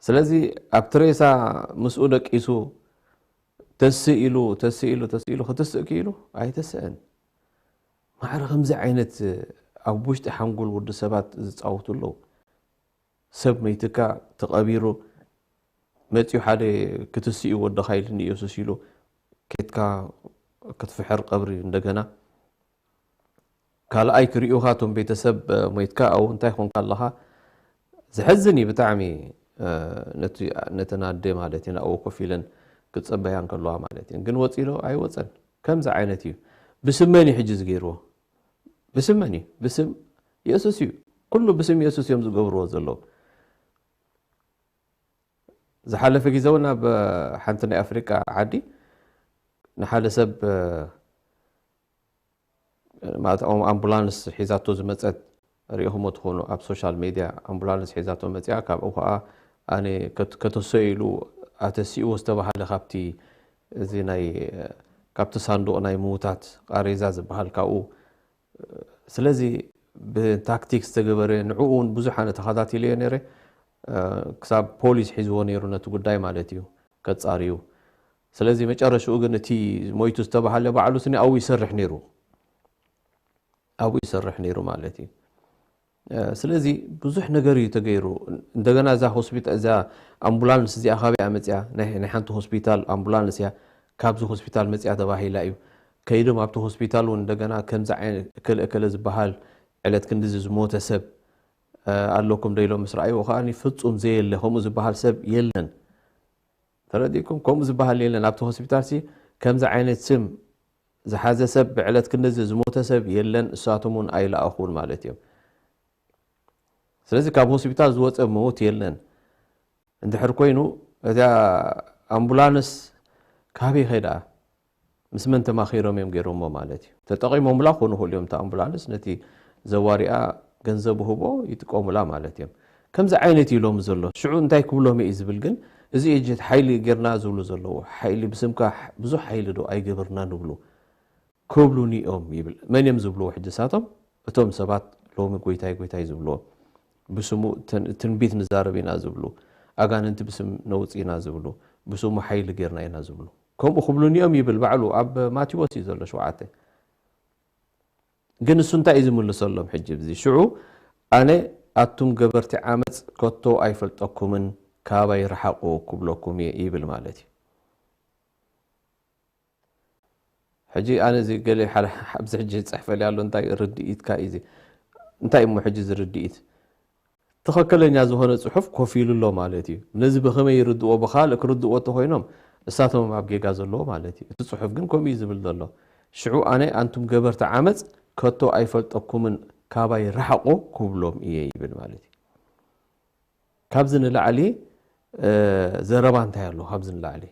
ስለዚ ኣብቲ ሬሳ ምስኡ ደቂሱ ተስእ ኢሉ፣ ተስእ ኢሉ፣ ተስእ ኢሉ ክትስእ ክኢሉ ኣይተስእን። ማዕረ ከምዚ ዓይነት ኣብ ውሽጢ ሓንጎል ወዲ ሰባት ዝጻወቱ ኣለዉ። ሰብ መይትካ ተቐቢሩ መጺኡ ሓደ ክትስእ እዩ ወድኻ ኢሉኒ ኢየሱስ ኢሉ ኬድካ ክትፍሕር ቀብሪ እንደገና ካልኣይ ክሪኡኻ እቶም ቤተሰብ፣ እ፣ ሞይትካ ኣብኡ እንታይ ኮንካ ኣለኻ? ዘሕዝን እዩ ብጣዕሚ፣ እ፣ ነቲ፣ ነተን ኣደ ማለት እዩ ናብኡ ኮፍ ኢለን ክጸበያ እንከለዋ ማለት እዩ። ግን ወጺኡ ዶ? ኣይወጸን። ከምዚ ዓይነት እዩ። ብስም መን እዩ ሕጂ ዝገይርዎ? ብስም መን እዩ? ብስም የሱስ እዩ። ኩሉ ብስም የሱስ እዮም ዝገብርዎ ዘለዉ። ዝሓለፈ ግዜ እውን ኣብ ሓንቲ ናይ ኣፍሪቃ ዓዲ ንሓደ ሰብ፣ እ፣ ማለት ኣም-፣ ኣምቡላንስ ሒዛቶ ዝመጸት ሪኢኹሞ ትኾኑ ኣብ ሶሻል ሜድያ። ኣምቡላንስ ሒዛቶ መጺኣ፣ ካብኡ ኸኣ ኣነ ከት-፣ ከተሰ ኢሉ ኣተሲእዎ ዝተባህለ ካብቲ፣ እዚ ናይ፣ ካብቲ ሳንዱቕ ናይ ምዉታት ቃሬዛ ዝበሃል ካብኡ። ስለዚ ብታክቲክ ዝተገበረ፣ ንዕኡ እውን ብዙሕ ኣነ ተኸታቲለዮ ነይረ። እ፣ ክሳብ ፖሊስ ሒዝዎ ነይሩ ነቲ ጉዳይ ማለት እዩ፣ ከጻርዩ። ስለዚ መጨረሽኡ ግን እቲ ሞይቱ ዝተባህለ ባዕሉ ስኒ ኣብኡ ይሰርሕ ነይሩ። ኣብኡ ይሰርሕ ነይሩ ማለት እዩ። እ፣ ስለዚ ብዙሕ ነገር እዩ ተገይሩ። እንደገና እዛ ሆስፒታ-፣ እዛ ኣምቡላንስ እዚኣ ካበይ እያ መጺኣ? ናይ፣ ናይ ሓንቲ ሆስፒታል ኣምቡላንስ እያ። ካብዚ ሆስፒታል መጺኣ ተባሂላ እዩ። ከይዶም ኣብቲ ሆስፒታል እውን እንደገና ከምዚ ዓይነት እከለ እከለ ዝበሃል ዕለት ክንድዚ ዝሞተ ሰብ፣ እ፣ ኣለኩም ዶ ኢሎም ምስ ረኣይዎ ከኣ ፍጹም ዘየለ ከምኡ ዝበሃል ሰብ የለን። ተረዲእኩም? ከምኡ ዝበሃል የለን። ኣብቲ ሆስፒታልሲ ከምዚ ዓይነት ስም ዝሓዘ ሰብ ብዕለት ክንድዚ ዝሞተ ሰብ የለን፣ እሳቶም እውን ኣይለኣኹን ማለት እዮም። ስለዚ ካብ ሆስፒታል ዝወፀ ምዉት የለን። እንድሕር ኮይኑ እዛ ኣምቡላንስ ካበይ ከይዳ? ምስ መን ተማኺሮም እዮም ገይሮሞ ማለት እዩ። ተጠቒሞምላ ክኾኑ ይኽእሉ እዮም። እታ ኣምቡላንስ ነቲ ዘዋሪኣ ገንዘብ ህቦ ይጥቀሙላ ማለት እዮም። ከምዚ ዓይነት እዩ ሎሚ ዘሎ። ሽዑ እንታይ ክብሎም እዩ ዝብል ግን፣ እዚ እዩ ሓይሊ ጌርና ዝብሉ ዘለዉ። ሓይሊ ብስምካ ብዙሕ ሓይሊ ዶ ኣይገበርና ንብሉ ክብሉኒ እዮም ይብል። መን እዮም ዝብልዎ ሕጂ እሳቶም? እቶም ሰባት ሎሚ ጎይታይ ጎይታይ ዝብልዎ። ብስሙ ትን-፣ ትንቢት ንዛረብ ኢና ዝብሉ። ኣጋንንቲ ብስም ነውጽእ ኢና ዝብሉ። ብስሙ ሓይሊ ጌርና ኢና ዝብሉ። ከምኡ ክብሉኒ እዮም ይብል ባዕሉ ኣብ ማቴዎስ እዩ ዘሎ ሸውዓተ። ግን እሱ እንታይ እዩ ዝምልሰሎም ሕጂ ብዚ? ሽዑ ኣነ ኣቱም ገበርቲ ዓመጽ ከቶ ኣይፈልጠኩምን፣ ካባይ ርሓቑ ክብለኩም እየ ይብል ማለት እዩ። ሕጂ ኣነ እዚ ገለ ሓደ ኣብዚ ሕጂ ጽሕፈልያ ኣሎ፣ እንታይ ርድኢትካ እዩ እዚ? እንታይ እሞ ሕጂ እዚ ርድኢት? ትኽክለኛ ዝኾነ ጽሑፍ ኮፍ ኢሉ ኣሎ ማለት እዩ። ነዚ ብኸመይ ይርድእዎ? ብኻልእ ክርድእዎ እንተኾይኖም እሳቶም ኣብ ጌጋ ዘለዎ ማለት እዩ። እቲ ጽሑፍ ግን ከምኡ እዩ ዝብል ዘሎ። ሽዑ ኣነ ኣንቱም ገበርቲ ዓመጽ ከቶ ኣይፈልጠኩምን፣ ካባይ ርሓቑ ክብሎም እየ ይብል ማለት እዩ። ካብዚ ንላዕሊ፣ እ፣ ዘረባ እንታይ ኣሎ? ካብዚ ንላዕሊ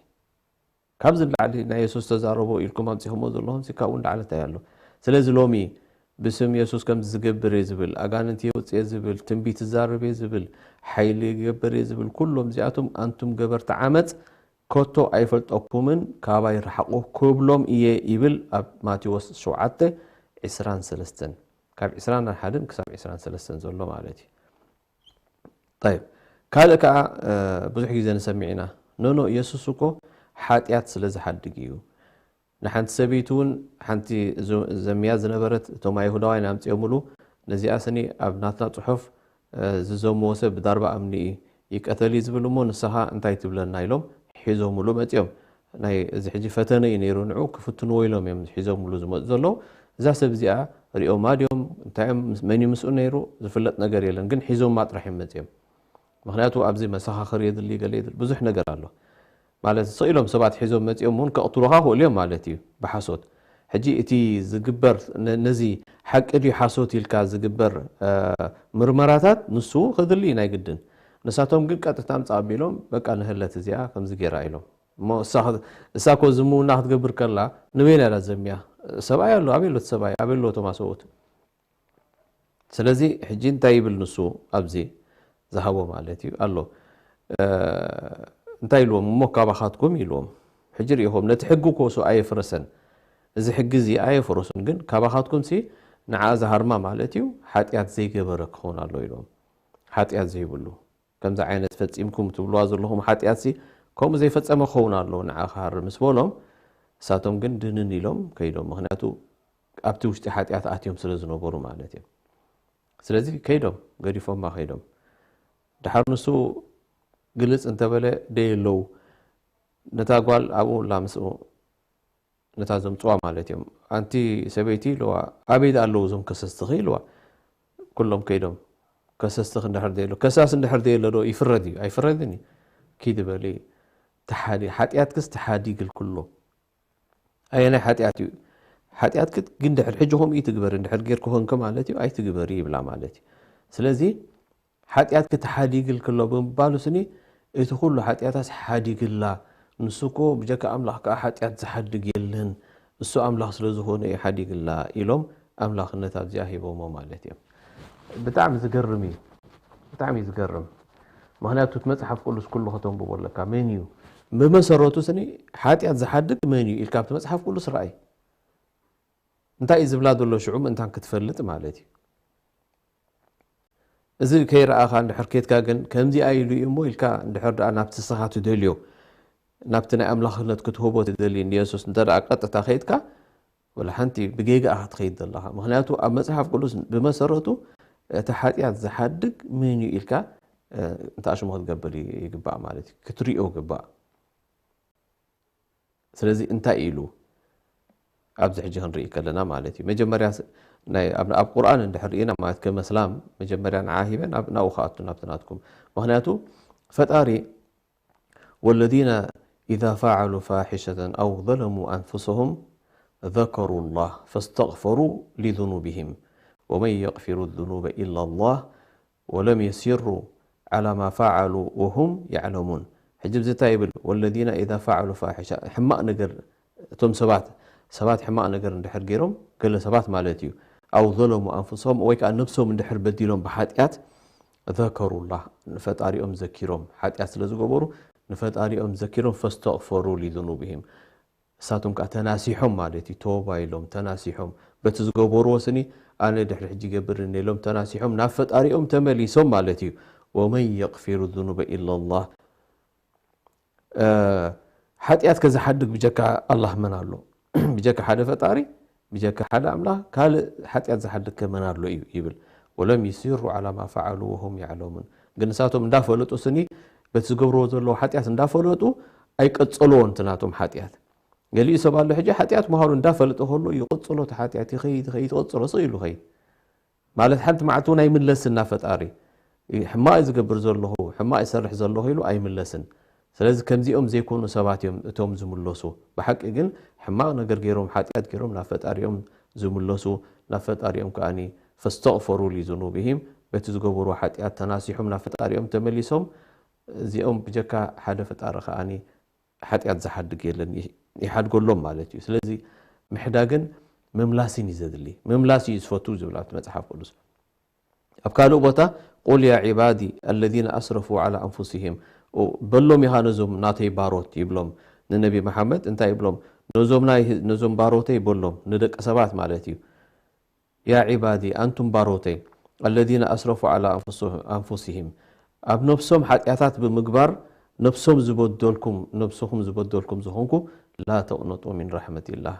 ካብዚ ንላዕሊ ናይ የሱስ ተዛረቦ ኢልኩም ኣምጺኹምዎ ዘለኹም ሲ ካብኡ ንላዕሊ እንታይ ኣሎ? ስለዚ ሎሚ ብስም የሱስ ከምዚ ዝገብር እየ ዝብል፣ ኣጋንንቲ የውጽእ እየ ዝብል፣ ትንቢት ዝዛረብ እየ ዝብል፣ ሓይሊ ይገብር እየ ዝብል፣ ኩሎም እዚኣቶም ኣንቱም ገበርቲ ዓመጽ ከቶ ኣይፈልጠኩምን፣ ካባይ ርሓቑ ክብሎም እየ ይብል ኣብ ማቴዎስ ሸውዓተ ዕስራን ሰለስተን። ካብ ዕስራን ሓደን ክሳብ ዕስራን ሰለስተን ዘሎ ማለት እዩ። ጠይብ፣ ካልእ ከኣ፣ እ፣ ብዙሕ ግዜ ንሰምዕ ኢና። ኖኖ፣ የሱስ እኮ ሓጢኣት ስለ ዝሓድግ እዩ። ንሓንቲ ሰበይቲ እውን ሓንቲ ዙ- ዘምያ ዝነበረት እቶም ኣይሁዳውያን ኣምፅኦምሉ። ነዚኣ ስኒ ኣብ ናትና ፅሑፍ እ፣ ዝዘምዎ ሰብ ብዳርባ እምኒ እዩ ይቀተል እዩ ዝብል እሞ ንስኻ እንታይ ትብለና ኢሎም ሒዞምሉ መፅኦም። ናይ እዚ ሕጂ ፈተነ እዩ ነይሩ ንዑ ክፍትንዎ ኢሎም እዮም ሒዞምሉ ዝመፁ ዘለዉ። እዛ ሰብ እዚኣ ሪኦማ ድዮም እንታይ እዮም መን እዩ ምስኡ ነይሩ ዝፍለጥ ነገር የለን፣ ግን ሒዞማ ጥራሕ እዮም መፅኦም። ምክንያቱ ኣብዚ መሰኻኽር የድሊ ገለ የድሊ ብዙሕ ነገር ኣሎ። ማለት ስቕ ኢሎም ሰባት ሒዞም መፂኦም እውን ከቕትሉኻ ክእሉ እዮም ማለት እዩ ብሓሶት። ሕጂ እቲ ዝግበር ነ- ነዚ ሓቂ ድዩ ሓሶት ኢልካ ዝግበር እ፣ ምርመራታት ንሱ ክድሊ እዩ ናይ ግድን። ንሳቶም ግን ቀጥታ ምፃ ኣቢሎም በቃ ንህለት እዚኣ ከምዚ ገይራ ኢሎም እሞ እሳ ኸ- እሳ ኮ ዝምውና ክትገብር ከላ ንበይና ኢላ ዘምያ። ሰብኣይ ኣሎ ኣበይ ኣሎ እቲ ሰብኣይ ኣበይ ኣሎ እቶም ኣሰብኡት? ስለዚ ሕጂ እንታይ ይብል ንሱ ኣብዚ ዝሃቦ ማለት እዩ ኣሎ እ፣ እንታይ ኢልዎም እሞ ካባኻትኩም ኢልዎም። ሕጂ ሪኢኹም ነቲ ሕጊ ኮሱ ኣየፍረሰን። እዚ ሕጊ እዚ ኣየፍረሱን ግን ካባኻትኩም ሲ ንዓ ዝሃርማ ማለት እዩ ሓጢኣት ዘይገበረ ክኸውን ኣሎ ኢልዎም። ሓጢኣት ዘይብሉ ከምዚ ዓይነት ፈፂምኩም ትብልዋ ዘለኹም ሓጢኣት ሲ ከምኡ ዘይፈፀመ ክኸውን ኣሎ ንዓ ክሃር ምስ በሎም እሳቶም ግን ድንን ኢሎም ከይዶም። ምክንያቱ ኣብቲ ውሽጢ ሓጢኣት ኣትዮም ስለ ዝነበሩ ማለት እዮም። ስለዚ ከይዶም ገዲፎማ ከይዶም። ድሓር ንሱ ግልፅ እንተበለ ደየለዉ ነታ ጓል ኣብኡ ላ ምስኡ ነታ ዘምፅዋ ማለት እዮም። ኣንቲ ሰበይቲ ኢልዋ ኣበይ ኣለዉ እዞም ከሰስትኺ ኢልዋ። ኩሎም ከይዶም ከሰስትኺ እንድሕር ደየሎ ከሳስ እንድሕር ደየሎ ዶ ይፍረድ እዩ ኣይፍረድን እዩ። ኪዲ በሊ ተሓዲ ሓጢኣትክስ ተሓዲግል ኩሎ ኣየናይ ሓጢኣት እዩ? ሓጢኣት ክት ግን ድሕር ሕጂ ከምኡ ይትግበር እንድሕር ጌርኩ ኮንክ ማለት እዩ ኣይትግበሪ ይብላ ማለት እዩ። ስለዚ ሓጢኣት ክትሓዲግል ክሎ ብምባሉ ስኒ እቲ ኩሉ ሓጢኣታስ ሓዲግላ ንሱ እኮ ብጀካ ኣምላኽ ከዓ ሓጢኣት ዝሓድግ የለን እሱ ኣምላኽ ስለ ዝኾነ እዩ ሓዲግላ ኢሎም ኣምላኽነት ኣብዚኣ ሂቦሞ ማለት እዮም። ብጣዕሚ ዝገርም እዩ። ብጣዕሚ እዩ ዝገርም። ምክንያቱ እቲ መፅሓፍ ቅዱስ ኩሉ ከተንብቦ ኣለካ መን እዩ ብመሰረቱ ስኒ ሓጢኣት ዝሓድግ መን እዩ ኢልካ ኣብቲ መፅሓፍ ቅዱስ ረኣይ። እንታይ እዩ ዝብላ ዘሎ ሽዑ ምእንታን ክትፈልጥ ማለት እዩ። እዚ ከይረኣኻ እንድሕር ኬድካ ግን ከምዚኣ ኢሉ እዩ እሞ ኢልካ እንድሕር ደኣ ናብቲ ስኻ ትደልዮ ናብቲ ናይ ኣምላኽነት ክትህቦ ትደሊ ንየሱስ እንተ ደኣ ቀጥታ ከይድካ ወላ ሓንቲ ብጌጋ ኢኻ ትኸይድ ዘለኻ። ምክንያቱ ኣብ መፅሓፍ ቅዱስ ብመሰረቱ እቲ ሓጢኣት ዝሓድግ መን እዩ ኢልካ እንተ ኣሽሙ ክትገብር ይግባእ ማለት እዩ ክትሪኦ ግባእ። ስለዚ እንታይ ኢሉ ኣብዚ ሕጂ ክንርኢ ከለና ማለት እዩ መጀመርያ ስ- ናይ ኣብ ኣብ ቁርኣን እንድሕር ርኢና ማለት ከም ኣስላም መጀመርያ ንዓ ሂበ ናብ ናብኡ ክኣቱ ናብቲ ናትኩም ምክንያቱ ፈጣሪ والذين إذا فعلوا فاحشة أو ظلموا أنفسهم ذكروا الله فاستغفروا لذنوبهم ومن يغفر الذنوب إلا الله ولم يصروا على ما فعلوا وهم يعلمون ሕጂ ብዚ እንታይ ይብል والذين إذا فعلوا فاحشة ሕማቕ ነገር እቶም ሰባት ሰባት ሕማቕ ነገር እንድሕር ገይሮም ገለ ሰባት ማለት እዩ أو ظلموا أنفسهم ወይ ከዓ ነብሶም እንድሕር በዲሎም ብሓጢኣት ذكروا الله ንፈጣሪኦም ዘኪሮም ሓጢኣት ስለ ዝገበሩ ንፈጣሪኦም ዘኪሮም فاستغفروا لذنوبهم እሳቶም ከዓ ተናሲሖም ማለት እዩ ተወባ ኢሎም ተናሲሖም በቲ ዝገበርዎ ስኒ ኣነ ድሕሪ ሕጂ ገብር እኔ ኢሎም ተናሲሖም ናብ ፈጣሪኦም ተመሊሶም ማለት እዩ ومن يغفر الذنوب إلا الله ሓጢኣት ከዝሓድግ ብጀካ ኣላህ መን ኣሎ ብጀካ ሓደ ፈጣሪ ብጀካ ሓደ ኣምላኽ ካልእ ሓጢኣት ዝሓድግ ከመን ኣሎ እዩ ይብል ولم يصروا على ما فعلوا وهم يعلمون ግን ንሳቶም እንዳፈለጡ ስኒ በቲ ዝገብርዎ ዘለዉ ሓጢኣት እንዳፈለጡ ኣይቀጸልዎ እንት ናቶም ሓጢኣት ገሊኡ ሰብ ኣሎ ሕጂ ሓጢኣት ምዃኑ እንዳፈለጠ ከሎ ይቕጽሎ እቲ ሓጢኣት ይኸይድ ይኸይድ ይቕጽሎ ስቕ ኢሉ ይኸይድ ማለት ሓንቲ መዓልቲ እውን ኣይምለስን ናብ ፈጣሪ ሕማቕ እዩ ዝገብር ዘለኹ ሕማቕ ይሰርሕ ዘለኹ ኢሉ ኣይምለስን ስለዚ ከምዚኦም ዘይኮኑ ሰባት እዮም እቶም ዝምለሱ ብሓቂ ግን ሕማቕ ነገር ገይሮም ሓጢኣት ገይሮም ናብ ፈጣሪኦም ዝምለሱ ናብ ፈጣሪኦም ከኣኒ ፈስተቕፈሩ ሊዝኑብሂም በቲ ዝገበርዎ ሓጢኣት ተናሲሖም ናብ ፈጣሪኦም ተመሊሶም እዚኦም ብጀካ ሓደ ፈጣሪ ከኣኒ ሓጢኣት ዝሓድግ የለን ይሓድገሎም ማለት እዩ ስለዚ ምሕዳግን ምምላስን እዩ ዘድሊ ምምላስ እዩ ዝፈቱ ዝብል ኣብቲ መፅሓፍ ቅዱስ ኣብ ካልእ ቦታ قل يا عبادي الذين أسرفوا على أنفسهم በሎም ኢኻ ነዞም ናተይ ባሮት ይብሎም ንነቢ መሓመድ እንታይ ይብሎም ነዞም ናይ ነዞም ባሮተይ በሎም ንደቂ ሰባት ማለት እዩ يا عبادي أنتم ባሮተይ الذين أسرفوا على أنفسهم ኣብ ነብሶም ሓጢኣታት ብምግባር ነብሶም ዝበደልኩም ነብስኹም ዝበደልኩም ዝኾንኩም لا تقنطوا من رحمة الله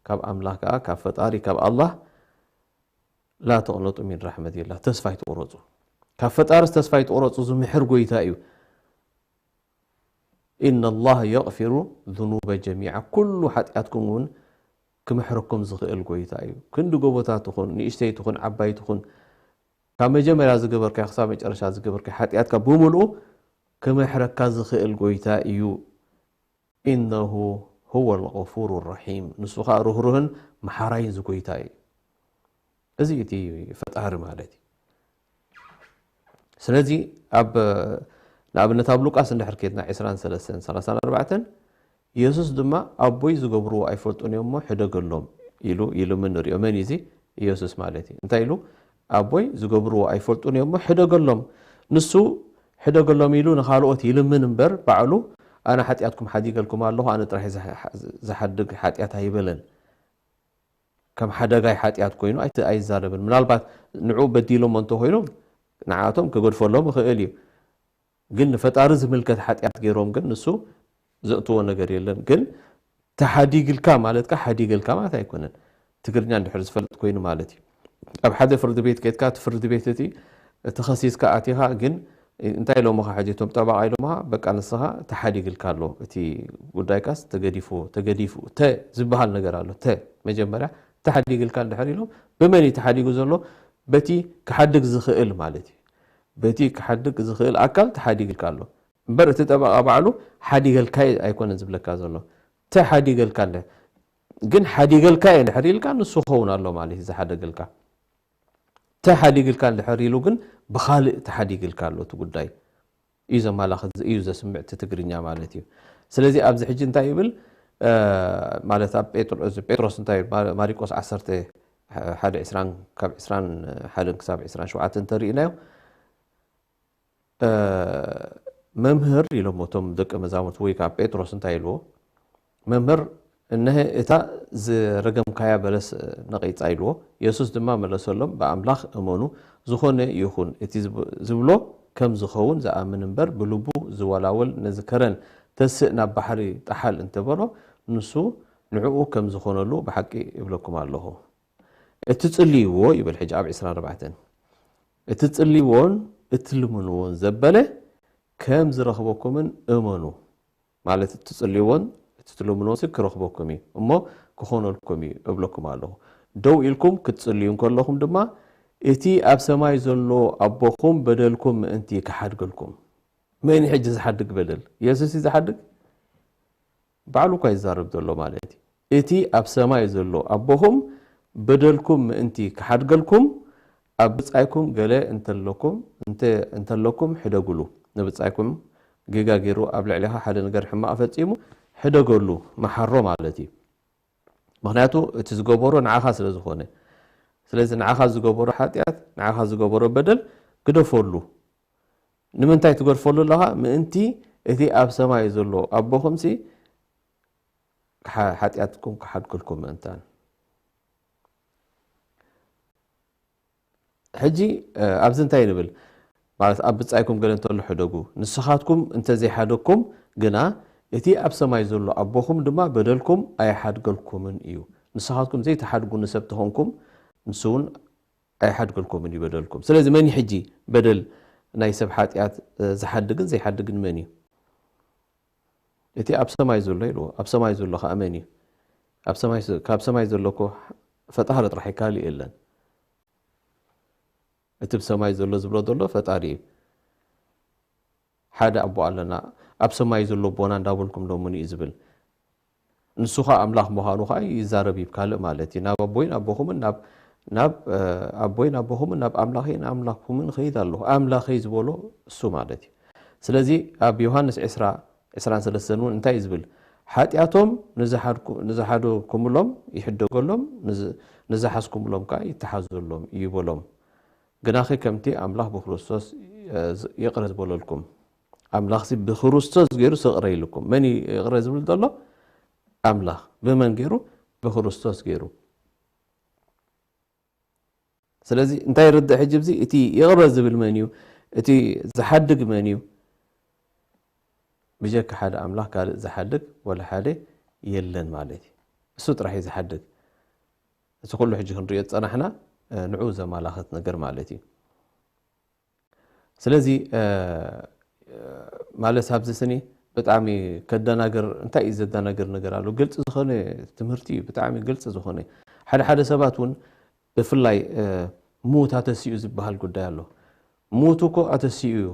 ካብ ኣምላኽ ከዓ ካብ ፈጣሪ ካብ ኣላህ لا تقنطوا من رحمة الله ተስፋ ኣይትቑረፁ ካብ ፈጣርስ ተስፋ ኣይትቑረፁ ዝምሕር ጎይታ እዩ إن الله يغفر الذنوب جميعا ኩሉ ሓጢኣትኩም እውን ክምሕረኩም ዝኽእል ጎይታ እዩ ክንዲ ጎቦታት ትኹን ንእሽተይ ትኹን ዓባይ ትኹን ካብ መጀመርያ ዝገበርካዮ ክሳብ መጨረሻ ዝገበርካዮ ሓጢኣትካ ብምልኡ ክምሕረካ ዝኽእል ጎይታ እዩ إنه هو الغفور الرحيم ንሱ ኸዓ ርህሩህን መሓራይን ዝጎይታ እዩ እዚ እቲ ፈጣሪ ማለት እዩ ስለዚ ኣብ ንኣብነት ኣብ ሉቃስ እንድሕር ኬድና ዕስራን ሰለስተን ሰላሳን ኣርባዕተን ኢየሱስ ድማ ኣቦይ ዝገብርዎ ኣይፈልጡን እዮም እሞ ሕደገሎም ኢሉ ይልምን ንሪኦ መን እዩ እዚ ኢየሱስ ማለት እዩ እንታይ ኢሉ ኣቦይ ዝገብርዎ ኣይፈልጡን እዮም እሞ ሕደገሎም ንሱ ሕደገሎም ኢሉ ንኻልኦት ይልምን እምበር ባዕሉ ኣነ ሓጢኣትኩም ሓዲገልኩም ኣለኹ ኣነ ጥራሕ ዝሓድግ ሓጢኣት ኣይበለን ከም ሓደጋይ ሓጢኣት ኮይኑ ኣይዛረብን ምናልባት ንዑ በዲሎሞ እንተኮይኖም ንዓቶም ክገድፈሎም ይኽእል እዩ ግን ንፈጣሪ ዝምልከት ሓጢኣት ገይሮም ግን ንሱ ዘእትዎ ነገር የለን ግን ተሓዲግልካ ማለትካ ሓዲገልካ ማለት ኣይኮነን ትግርኛ እንድሕር ዝፈልጥ ኮይኑ ማለት እዩ ኣብ ሓደ ፍርዲ ቤት ከድካ እቲ ፍርዲ ቤት እቲ ተኸሲስካ ኣቲኻ ግን እንታይ ኢሎምኻ ሕጂ እቶም ጠበቓ ኢሎምኻ በቃ ንስኻ ተሓዲግልካ ኣሎ እቲ ጉዳይካስ ተገዲፉ ተገዲፉ ተ ዝበሃል ነገር ኣሎ ተ መጀመርያ ተሓዲግልካ እንድሕር ኢሎም ብመን እዩ ተሓዲጉ ዘሎ በቲ ክሓድግ ዝኽእል ማለት እዩ በቲ ክሓድግ ዝኽእል ኣካል ተሓዲግልካ ኣሎ እምበር እቲ ጠበቓ ባዕሉ ሓዲገልካ ኣይኮነን ዝብለካ ዘሎ ተሓዲገልካ እንድሕር ግን ሓዲገልካ እየ እንድሕር ኢልካ ንሱ ክኸውን ኣሎ ማለት እዩ ዝሓደገልካ ተሓዲግልካ እንድሕር ኢሉ ግን ብኻልእ ተሓዲግልካ ኣሎ እቲ ጉዳይ እዩ ዘማላኽት እዩ ዘስምዕ እቲ ትግርኛ ማለት እዩ ስለዚ ኣብዚ ሕጂ እንታይ ይብል ማለት ኣብ ጴጥሮስ እንታይ ማሪቆስ ዓሰርተ ሓደ ዕስራን ካብ ዕስራን ሓደን ክሳብ ዕስራን ሸውዓተን እንተሪእናዮ መምህር ኢሎም እቶም ደቂ መዛሙርት ወይ ከዓ ጴጥሮስ እንታይ ኢልዎ መምህር እነሀ እታ ዝረገምካያ በለስ ነቒፃ ኢልዎ የሱስ ድማ መለሰሎም ብኣምላኽ እመኑ ዝኾነ ይኹን እቲ ዝብሎ ከም ዝኸውን ዝኣምን እምበር ብልቡ ዝወላወል ነዚ ከረን ተስእ ናብ ባሕሪ ጠሓል እንተበሎ ንሱ ንዕኡ ከም ዝኾነሉ ብሓቂ እብለኩም ኣለኹ እትጽልይዎ ይብል ሕጂ ኣብ ዕስራን ኣርባዕተን እትጽልይዎን እትልምንዎን ዘበለ ከም ዝረኽበኩምን እመኑ ማለት እትጽልይዎን እትትልምንዎን ክረኽበኩም እዩ እሞ ክኾነልኩም እዩ እብለኩም ኣለኹ ደው ኢልኩም ክትጽልዩ እንከለኹም ድማ እቲ ኣብ ሰማይ ዘሎ ኣቦኹም በደልኩም ምእንቲ ክሓድገልኩም መን ሕጂ ዝሓድግ በደል የሱስ እዩ ዝሓድግ ባዕሉ እኳ ይዛረብ ዘሎ ማለት እዩ። እቲ ኣብ ሰማይ ዘሎ ኣቦኹም በደልኩም ምእንቲ ክሓድገልኩም ኣብ ብጻይኩም ገለ እንተለኩም እንተ እንተለኩም ሕደጉሉ። ንብጻይኩም ጌጋ ገይሩ ኣብ ልዕሌኻ ሓደ ነገር ሕማቕ ፈጺሙ ሕደገሉ፣ መሓሮ ማለት እዩ። ምኽንያቱ እቲ ዝገበሮ ንዓኻ ስለ ዝኾነ። ስለዚ ንዓኻ ዝገበሮ ሓጢኣት፣ ንዓኻ ዝገበሮ በደል ግደፈሉ። ንምንታይ ትገድፈሉ ኣለኻ? ምእንቲ እቲ ኣብ ሰማይ ዘሎ ኣቦኹምሲ ሓጢኣትኩም ክሓድግልኩም ምእንታን። ሕጂ ኣብዚ እንታይ ንብል? ማለት ኣብ ብጻይኩም ገለ እንተሎ ሕደጉ፣ ንስኻትኩም እንተዘይሓደግኩም ግና እቲ ኣብ ሰማይ ዘሎ ኣቦኹም ድማ በደልኩም ኣይሓድገልኩምን እዩ። ንስኻትኩም ዘይትሓድጉ ንሰብ ተኾንኩም ንሱ እውን ኣይሓድገልኩምን እዩ በደልኩም። ስለዚ መን እዩ ሕጂ በደል ናይ ሰብ ሓጢኣት ዝሓድግን ዘይሓድግን መን እዩ? እቲ ኣብ ሰማይ ዘሎ ኢልዎ። ኣብ ሰማይ ዘሎ ከኣ መን እዩ? ኣብ ሰማይ ካብ ሰማይ ዘሎ እኮ ፈጣሪ ጥራሕ ካልእ የለን። እቲ ብሰማይ ዘሎ ዝብሎ ዘሎ ፈጣሪ እዩ። ሓደ ኣቦ ኣለና ኣብ ሰማይ ዘሎ ኣቦና እንዳበልኩም ሎምኒ እዩ ዝብል። ንሱ ኸዓ ኣምላኽ ምዃኑ ኸዓ ይዛረብ እዩ ካልእ ማለት እዩ። ናብ ኣቦይን ኣቦኹምን ናብ ናብ ኣቦይን ኣቦኹምን ናብ ኣምላኸይን ኣምላኽኩምን ኸይድ ኣለኹ። ኣምላኸይ ዝበሎ እሱ ማለት እዩ። ስለዚ ኣብ ዮሃንስ ዕስራ ዕስራን ሰለስተን እውን እንታይ እዩ ዝብል? ሓጢኣቶም ንዝሓድኩምሎም ይሕደገሎም፣ ንዝሓዝኩምሎም ከዓ ይተሓዘሎም እዩ በሎም። ግናኺ ከምቲ ኣምላኽ ብክርስቶስ ይቕረ ዝበለልኩም፣ ኣምላኽሲ ብክርስቶስ ገይሩ ይቕረ ኢልኩም። መን እዩ ይቕረ ዝብል ዘሎ? ኣምላኽ። ብመን ገይሩ? ብክርስቶስ ገይሩ። ስለዚ እንታይ ይርድእ ሕጂ ኣብዚ? እቲ ይቕረ ዝብል መን እዩ? እቲ ዝሓድግ መን እዩ? ብጀካ ሓደ ኣምላኽ ካልእ ዝሓድግ ወላ ሓደ የለን ማለት እዩ። እሱ ጥራሕ እዩ ዝሓድግ። እቲ ኩሉ ሕጂ ክንሪኦ ዝጸናሕና ንዑ ዘማላኸት ነገር ማለት እዩ። ስለዚ ማለት ኣብዚ ስኒ ብጣዕሚ ከደናግር፣ እንታይ እዩ ዘደናግር ነገር ኣሎ? ግልፂ ዝኾነ ትምህርቲ እዩ፣ ብጣዕሚ ግልፂ ዝኾነ። ሓደ ሓደ ሰባት እውን ብፍላይ ሙት ኣተሲኡ ዝበሃል ጉዳይ ኣሎ። ሙት እኮ ኣተሲኡ እዩ።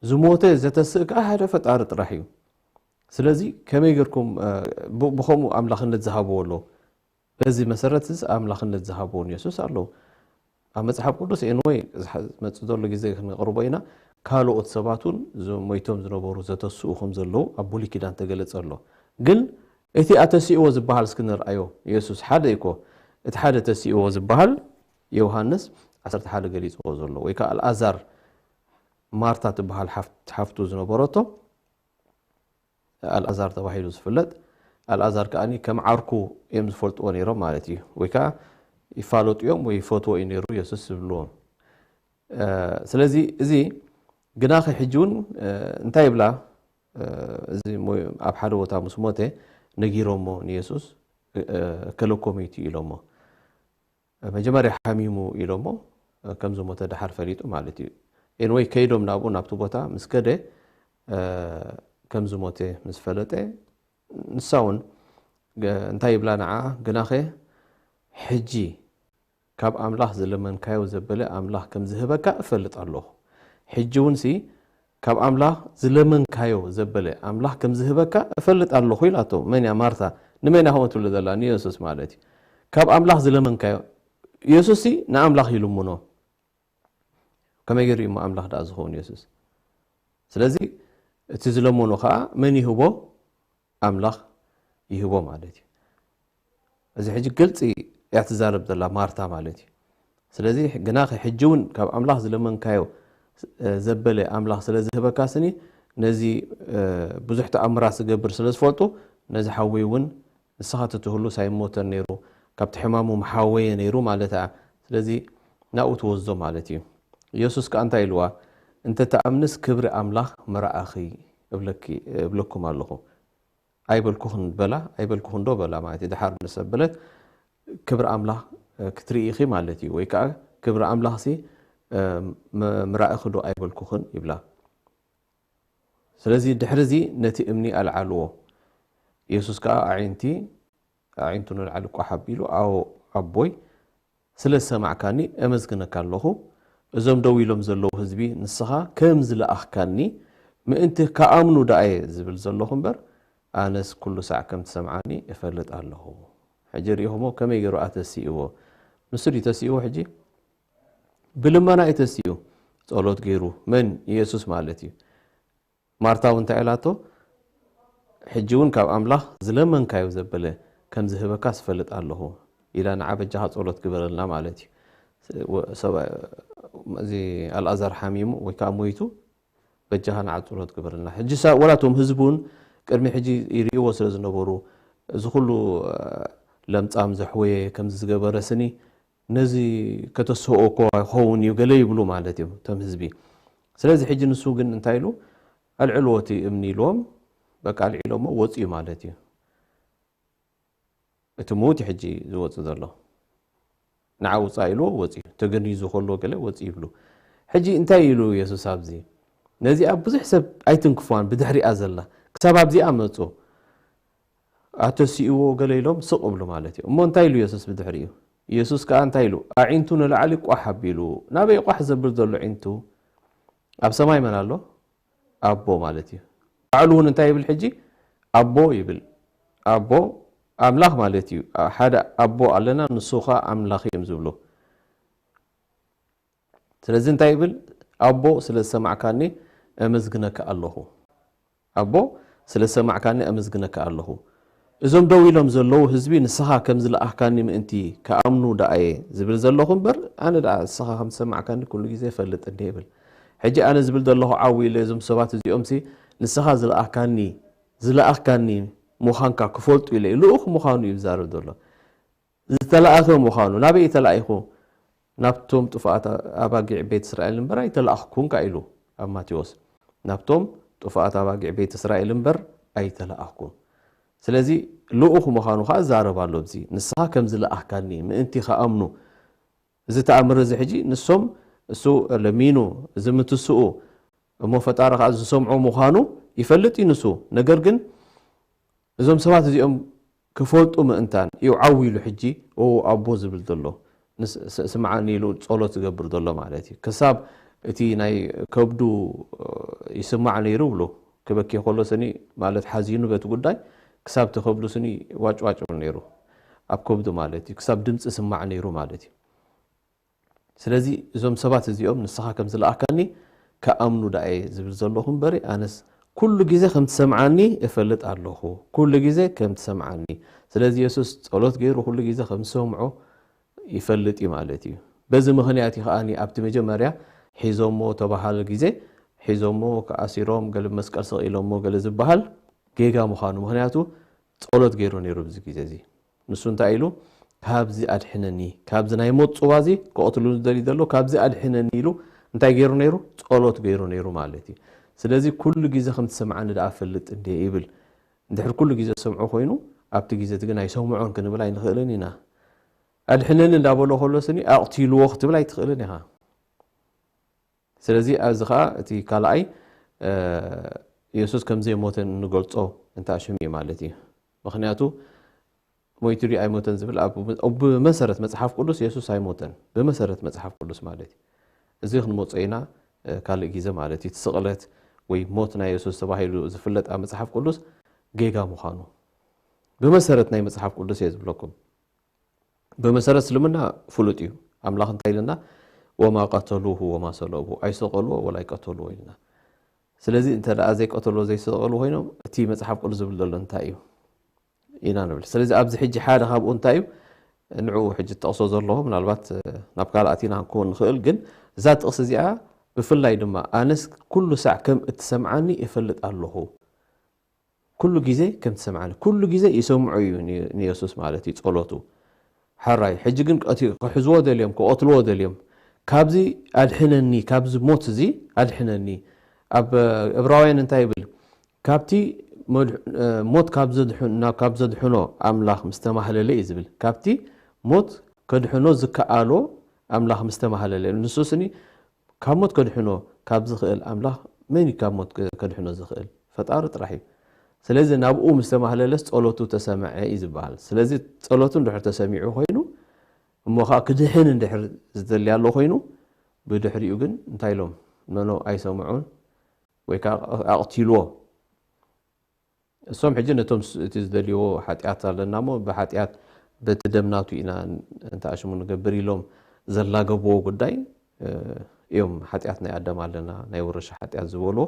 ዝሞተ ዘተስእ ከዓ ሓደ ፈጣሪ ጥራሕ እዩ። ስለዚ ከመይ ጌርኩም ብኸምኡ ኣምላኽነት ዝሃብዎ ኣሎ? በዚ መሰረት እዚ ኣምላኽነት ዝሃብዎ ንየሱስ ኣለዉ። ኣብ መጽሓፍ ቅዱስ ኤንወይ ዝመጽእ ዘሎ ግዜ ክንቕርቦ ኢና። ካልኦት ሰባት እውን ሞይቶም ዝነበሩ ዘተስኡ ከም ዘለዉ ኣብ ብሉይ ኪዳን ተገለጸ ኣሎ። ግን እቲ ኣተሲእዎ ዝበሃል እስኪ ንርኣዮ። የሱስ ሓደ እኮ እቲ ሓደ ተሲእዎ ዝበሃል ዮሃንስ ዓሰርተ ሓደ ገሊጽዎ ዘሎ ወይ ከዓ ኣልኣዛር ማርታ ትበሃል ሓፍቱ ዝነበረቶ ኣልኣዛር ተባሂሉ ዝፍለጥ። ኣልኣዛር ከኣ ከም ዓርኩ እዮም ዝፈልጥዎ ነይሮም ማለት እዩ። ወይ ከዓ ይፋለጡ እዮም ወይ ይፈትዎ እዩ ነይሩ የሱስ ዝብልዎም። ስለዚ እዚ ግናኸ ሕጂ እውን እንታይ ይብላ? እዚ ኣብ ሓደ ቦታ ምስ ሞተ ነጊሮሞ ንየሱስ ከለኮመይቲ ኢሎሞ። መጀመርያ ሓሚሙ ኢሎሞ ከም ዝሞተ ደሓር ፈሊጡ ማለት እዩ። ኤንወይ ከይዶም ናብኡ ናብቲ ቦታ ምስ ከደ ከም ዝሞተ ምስ ፈለጠ ንሳ እውን እንታይ ይብላ ንዓ? ግናኸ ሕጂ ካብ ኣምላኽ ዝለመንካዮ ዘበለ ኣምላኽ ከም ዝህበካ እፈልጥ ኣለኹ። ሕጂ እውን ሲ ካብ ኣምላኽ ዝለመንካዮ ዘበለ ኣምላኽ ከም ዝህበካ እፈልጥ ኣለኹ ኢላቶ። መን እያ? ማርታ። ንመን እያ ከምኡ ትብሎ ዘላ? ንየሱስ ማለት እዩ። ካብ ኣምላኽ ዝለመንካዮ፣ የሱስ ሲ ንኣምላኽ ይልምኖ። ከመይ ገይሩ እዩ እሞ ኣምላኽ ደኣ ዝኸውን የሱስ? ስለዚ እቲ ዝለመኖ ኸዓ መን ይህቦ? ኣምላኽ ይህቦ ማለት እዩ። እዚ ሕጂ ግልፂ እያ ትዛረብ ዘላ ማርታ ማለት እዩ። ስለዚ ግናኸ ሕጂ እውን ካብ ኣምላኽ ዝለመንካዮ ዘበለ ኣምላኽ ስለ ዝህበካ ስኒ ነዚ ብዙሕ ተኣምራት ዝገብር ስለ ዝፈልጡ ነዚ ሓወይ እውን ንስኻ ተትህሉስ ኣይሞተን ነይሩ፣ ካብቲ ሕማሙ ምሓወየ ነይሩ ማለት እያ። ስለዚ ናብኡ ትወስዶ ማለት እዩ። ኢየሱስ ከኣ እንታይ ኢልዋ? እንተ ትኣምንስ ክብሪ ኣምላኽ ምረኣኺ እብለኪ እብለኩም ኣለኹ። ኣይበልኩኽን በላ፣ ኣይበልኩኽን ዶ በላ ማለት እዩ። ድሓር ንሰብ በለት ክብሪ ኣምላኽ ክትርኢ ኢኺ ማለት እዩ። ወይ ከኣ ክብሪ ኣምላኽሲ ምራእኺ ዶ ኣይበልኩኽን ይብላ። ስለዚ ድሕሪ እዚ ነቲ እምኒ ኣልዓልዎ። ኢየሱስ ከኣ ኣዒንቲ ኣዒንቱ ንላዕሊ ቋሕ ኣቢሉ፣ ኣዎ ኣቦይ፣ ስለ ዝሰማዕካኒ ኣመስግነካ ኣለኹ። እዞም ደው ኢሎም ዘለዉ ህዝቢ ንስኻ ከም ዝለኣኽካኒ ምእንቲ ክኣምኑ ደኣ እየ ዝብል ዘለኹ እምበር፣ ኣነስ ኩሉ ሳዕ ከም ትሰምዓኒ እፈልጥ ኣለኹ። ሕጂ ርኢኹሞ ከመይ ገይሩ ኣተሲእዎ? ንሱ ድዩ ተሲእዎ? ሕጂ ብልመና እዩ ተሲኡ። ጸሎት ገይሩ። መን? ኢየሱስ ማለት እዩ። ማርታ እውን እንታይ ኢላቶ? ሕጂ እውን ካብ ኣምላኽ ዝለመንካዮ ዘበለ ከም ዝህበካ ስፈልጥ ኣለኹ ኢላ ንዓ በጃኻ ጸሎት ግበረልና ማለት እዩ። እዚ ኣልኣዛር ሓሚሙ ወይ ከዓ ሞይቱ በጃኻ ንዓ ጸሎት ግበረልና። ሕጂ ወላ እቶም ህዝቢ እውን ቅድሚ ሕጂ ይርእይዎ ስለ ዝነበሩ እዚ ኩሉ ለምጻም ዘሕወየ ከምዚ ዝገበረ ስኒ ነዚ ከተስኦ እኮ ይኸውን እዩ ገለ ይብሉ ማለት እዮም እቶም ህዝቢ። ስለዚ ሕጂ ንሱ ግን እንታይ ኢሉ? ኣልዕልዎ እቲ እምኒ ኢልዎም፣ በቃ ኣልዒሎሞ ወፅኡ ማለት እዩ። እቲ ምዉት እዩ ሕጂ ዝወፅእ ዘሎ። ንዓ ውፃእ ኢልዎ ወፅኡ። ተገኒዙ ከሎ ገለ ወፅኡ ይብሉ። ሕጂ እንታይ ኢሉ የሱስ ኣብዚ? ነዚኣ ብዙሕ ሰብ ኣይትንክፍዋን ብድሕሪኣ ዘላ ክሳብ ኣብዚኣ መፁ። ኣተሲእዎ ገለ ኢሎም ስቕ እብሉ ማለት እዩ። እሞ እንታይ ኢሉ የሱስ ብድሕሪኡ? ኢየሱስ ከኣ እንታይ ኢሉ? ኣዒንቱ ንላዕሊ ቋሕ ኣቢሉ። ናበይ ቋሕ ዘብል ዘሎ ዒንቱ? ኣብ ሰማይ መን ኣሎ? ኣቦ ማለት እዩ። ባዕሉ እውን እንታይ ይብል ሕጂ? ኣቦ ይብል። ኣቦ ኣምላኽ ማለት እዩ። ሓደ ኣቦ ኣለና፣ ንሱ ኸኣ ኣምላኽ እዮም ዝብሉ። ስለዚ እንታይ ይብል? ኣቦ ስለ ዝሰማዕካኒ ኣመስግነካ ኣለኹ። ኣቦ ስለ ዝሰማዕካኒ ኣመስግነካ ኣለኹ። እዞም ደው ኢሎም ዘለዉ ህዝቢ ንስኻ ከም ዝለኣኽካኒ ምእንቲ ክኣምኑ ደኣ እየ ዝብል ዘለኹ እምበር፣ ኣነ ደኣ ንስኻ ከም ዝሰማዕካኒ ኩሉ ግዜ እፈልጥ እንዴ ይብል። ሕጂ ኣነ ዝብል ዘለኹ ዓው ኢለ እዞም ሰባት እዚኦምሲ ንስኻ ዝለኣኽካኒ ዝለኣኽካኒ ምዃንካ ክፈልጡ ኢለ እዩ። ልኡኽ ምዃኑ እዩ ዝዛረብ ዘሎ። ዝተላእኸ ምዃኑ። ናበይ እዩ ተላኢኹ? ናብቶም ጥፉኣት ኣባጊዕ ቤት እስራኤል እምበር ኣይተላእኽኩን ከኣ ኢሉ ኣብ ማቴዎስ። ናብቶም ጥፉኣት ኣባጊዕ ቤት እስራኤል እምበር ኣይተላእኽኩን። ስለዚ ልኡኽ ምዃኑ ኸዓ ይዛረብ ኣሎ። እዚ ንስኻ ከም ዝለኣኽካኒ ምእንቲ ኸኣምኑ፣ እዚ ተኣምር እዚ ሕጂ ንሶም፣ እሱ ለሚኑ፣ እዚ ምትስኡ እሞ ፈጣሪ ኸዓ ዝሰምዖ ምዃኑ ይፈልጥ እዩ ንሱ። ነገር ግን እዞም ሰባት እዚኦም ክፈልጡ ምእንታን እዩ ዓው ኢሉ ሕጂ፣ "ኦ ኣቦ" ዝብል ዘሎ፣ ንስ-፣ ስ-፣ "ስምዓኒ" ኢሉ ጸሎት ዝገብር ዘሎ ማለት እዩ። ክሳብ እቲ ናይ ከብዱ፣ እ፣ ይስማዕ ነይሩ ብሉ። ክበኪ ከሎ ስኒ ማለት ሓዚኑ በቲ ጉዳይ፣ ክሳብ እቲ ከብዱ ስኒ ዋጭ ዋጭ ይብል ነይሩ። ኣብ ከብዱ ማለት እዩ። ክሳብ ድምጺ ይስማዕ ነይሩ ማለት እዩ። ስለዚ እዞም ሰባት እዚኦም ንስኻ ከም ዝለኣካኒ ክኣምኑ ደኣ እየ ዝብል ዘለኹ እምበሪ፣ ኣነስ ኩሉ ግዜ ከም ትሰምዓኒ እፈልጥ ኣለኹ። ኩሉ ግዜ ከም ትሰምዓኒ። ስለዚ የሱስ ጸሎት ገይሩ ኩሉ ግዜ ከም ዝሰምዖ ይፈልጥ እዩ ማለት እዩ። በዚ ምኽንያት እዩ ከኣ ኣብቲ መጀመርያ ሒዞሞ ተባሃለ ግዜ፣ ሒዞሞ፣ ከኣሲሮም፣ ገለ መስቀል ሰቒሎሞ፣ ገለ ዝበሃል ጌጋ ምዃኑ። ምኽንያቱ ጸሎት ገይሩ ነይሩ ኣብዚ ግዜ እዚ። ንሱ እንታይ ኢሉ? "ካብዚ ኣድሕነኒ፣ ካብዚ ናይ ሞት ጽዋ እዚ፣ ክቐትሉኒ ዝደልዩ ዘሎ፣ ካብዚ ኣድሕነኒ" ኢሉ እንታይ ገይሩ ነይሩ? ጸሎት ገይሩ ነይሩ ማለት እዩ። ስለዚ ኩሉ ግዜ ከም ትሰምዓኒ ደኣ ፈልጥ እንዴ ይብል። እንድሕር ኩሉ ግዜ ዝሰምዖ ኮይኑ፣ ኣብቲ ግዜ እቲ ግን ኣይሰምዖን ክንብል ኣይንኽእልን ኢና። "ኣድሕነኒ" እንዳበሎ ከሎ ስኒ "ኣቕትልዎ" ክትብል ኣይትኽእልን ኢኻ። ስለዚ ኣብዚ ኸኣ እቲ ካልኣይ፣ እ፣ የሱስ ከም ዘይሞተ እንገልጾ እንተ ኣሽሙ እዩ ማለት እዩ። ምኽንያቱ ሞይቱ ድዩ ኣይሞተን ዝብል ኣብ፣ ኣብ ብመሰረት መጽሓፍ ቅዱስ የሱስ ኣይሞተን። ብመሰረት መጽሓፍ ቅዱስ ማለት እዩ። እዚ ክንመጾ ኢና፣ እ፣ ካልእ ግዜ ማለት እዩ። እቲ ስቕለት ወይ ሞት ናይ የሱስ ተባሂሉ ዝፍለጥ ኣብ መጽሓፍ ቅዱስ ጌጋ ምዃኑ። ብመሰረት ናይ መጽሓፍ ቅዱስ እየ ዝብለኩም። ብመሰረት እስልምና ፍሉጥ እዩ። ኣምላኽ እንታይ ኢልና? "ወማ ቀተሉሁ ወማ ሰለቡሁ"፣ ኣይሰቐልዎ ወላ ኣይቀተልዎ ኢልና። ስለዚ እንተ ደኣ ዘይቀተልዎ ዘይሰቐልዎ ኮይኖም፣ እቲ መጽሓፍ ቅዱስ ዝብል ዘሎ እንታይ እዩ? ኢና ንብል። ስለዚ ኣብዚ ሕጂ ሓደ ካብኡ እንታይ እዩ? ንዕኡ ሕጂ ትጠቕሶ ዘለኹ፣ ምናልባት፣ እ፣ ናብ ካልእ ኣቲና ክንከውን ንኽእል፣ ግን እዛ ጥቕሲ እዚኣ ብፍላይ ድማ፣ "ኣነስ ኩሉ ሳዕ ከም እትሰምዓኒ እፈልጥ ኣለኹ።" ኩሉ ግዜ ከም ትሰምዓኒ፣ ኩሉ ግዜ ይሰምዖ እዩ ን-፣ ንየሱስ ማለት እዩ ጸሎቱ። ሕራይ፣ ሕጂ ግን ቀቲ-፣ ክሕዝዎ ደልዮም፣ ክቐትልዎ ደልዮም። "ካብዚ ኣድሕነኒ፣ ካብዚ ሞት እዚ ኣድሕነኒ።" ኣብ፣ እ፣ ዕብራውያን እንታይ ይብል? "ካብቲ መድ-፣ እ፣ ሞት ካብ ዘድሕን-፣ ናብ፣ ካብ ዘድሕኖ ኣምላኽ ምስ ተማህለለ" እዩ ዝብል። "ካብቲ ሞት ከድሕኖ ዝከኣሎ ኣምላኽ ምስ ተማህለለ።" ንሱ ስኒ ካብ ሞት ከድሕኖ ካብ ዝኽእል ኣምላኽ መን እዩ ካብ ሞት ከ-፣ ከድሕኖ ዝኽእል? ፈጣሪ ጥራሕ እዩ። ስለዚ ናብኡ ምስ ተማህለለስ ጸሎቱ ተሰምዐ እዩ ዝበሃል። ስለዚ ጸሎቱ እንድሕር ተሰሚዑ ኮይኑ፣ እሞ ኸኣ ክድሕን እንድሕር ዝደሊ ኣሎ ኮይኑ፣ ብድሕሪኡ ግን እንታይ ኢሎም? ኖኖ፣ ኣይሰምዑን ወይ ከኣ ኣቕቲልዎ። እሶም ሕጂ ነቶም ስ-፣ እቲ ዝደልይዎ ሓጢኣት ኣለና እሞ ብሓጢኣት በቲ ደም ናቱ ኢና እንተ ኣሽሙ ንገብር ኢሎም ዘላገብዎ ጉዳይ፣ እ፣ እዮም። ሓጢኣት ናይ ኣዳም ኣለና፣ ናይ ውርሻ ሓጢኣት ዝበልዎ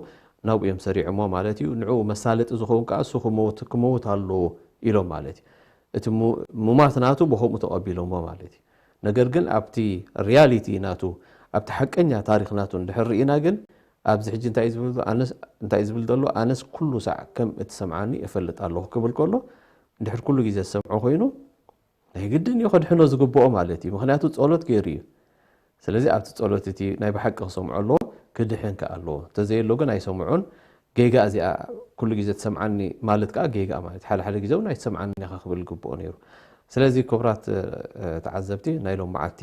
ናብኡ እዮም ሰሪዖሞ ማለት እዩ። ንዕኡ መሳለጢ ዝኸውን ከኣ እሱ ክመውት፣ ክመውት ኣለዎ ኢሎም ማለት እዩ። እቲ ሙ-፣ ሙማት ናቱ ብኸምኡ ተቐቢሎሞ ማለት እዩ። ነገር ግን ኣብቲ ሪያሊቲ ናቱ፣ ኣብቲ ሓቀኛ ታሪኽ ናቱ እንድሕር ርኢና ግን ኣብዚ ሕጂ እንታይ እዩ ዝብል? ኣነስ፣ እንታይ እዩ ዝብል ዘሎ? "ኣነስ ኩሉ ሳዕ ከም እትሰምዓኒ እፈልጥ ኣለኹ" ክብል ከሎ፣ እንድሕር ኩሉ ግዜ ዝሰምዖ ኮይኑ፣ ናይ ግድን እዩ ከድሕኖ ዝግብኦ ማለት እዩ። ምኽንያቱ ጸሎት ገይሩ እዩ። ስለዚ ኣብቲ ጸሎት እቲ ናይ ብሓቂ ክሰምዖ ኣለዎ፣ ክድሕን ከኣ ኣለዎ። እንተዘየሎ ግን ኣይሰምዖን። ጌጋ እዚኣ ኩሉ ግዜ ትሰምዓኒ ማለት ከኣ ጌጋ ማለት፣ ሓደ ሓደ ግዜ እውን ኣይትሰምዓኒ ኢኻ ክብል ግብኦ ነይሩ። ስለዚ ክቡራት፣ እ፣ ተዓዘብቲ፣ ናይ ሎም መዓልቲ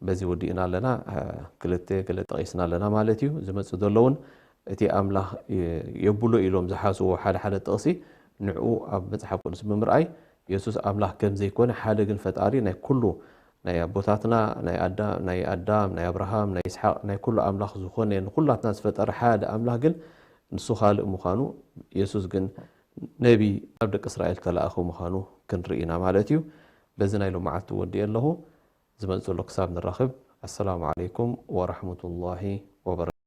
በዚ ወዲእና ኣለና። እ፣ ክልተ ገለ ጠቒስና ኣለና ማለት እዩ። ዝመጽእ ዘሎ እውን እቲ ኣምላኽ የ-፣ የብሎ ኢሎም ዝሓስብዎ ሓደ ሓደ ጥቕሲ ንዕኡ ኣብ መጽሓፍ ቅዱስ ብምርኣይ የሱስ ኣምላኽ ከም ዘይኮነ፣ ሓደ ግን ፈጣሪ ናይ ኩሉ ናይ ኣቦታትና፣ ናይ ኣዳ-፣ ናይ ኣዳም፣ ናይ ኣብርሃም፣ ናይ ይስሓቅ፣ ናይ ኩሉ ኣምላኽ ዝኾነ፣ ንኹላትና ዝፈጠረ ሓደ ኣምላኽ ግን ንሱ ካልእ ምዃኑ፣ የሱስ ግን ነቢ ናብ ደቂ እስራኤል ተላእኹ ምዃኑ ክንርኢ ኢና ማለት እዩ። በዚ ናይ ሎመዓልቲ ወዲኤ ኣለኹ። ዝመጽእ ዘሎ ክሳብ ንራኸብ፣ ኣሰላሙ ዓለይኩም ወራህመቱላሂ ወበረካቱ።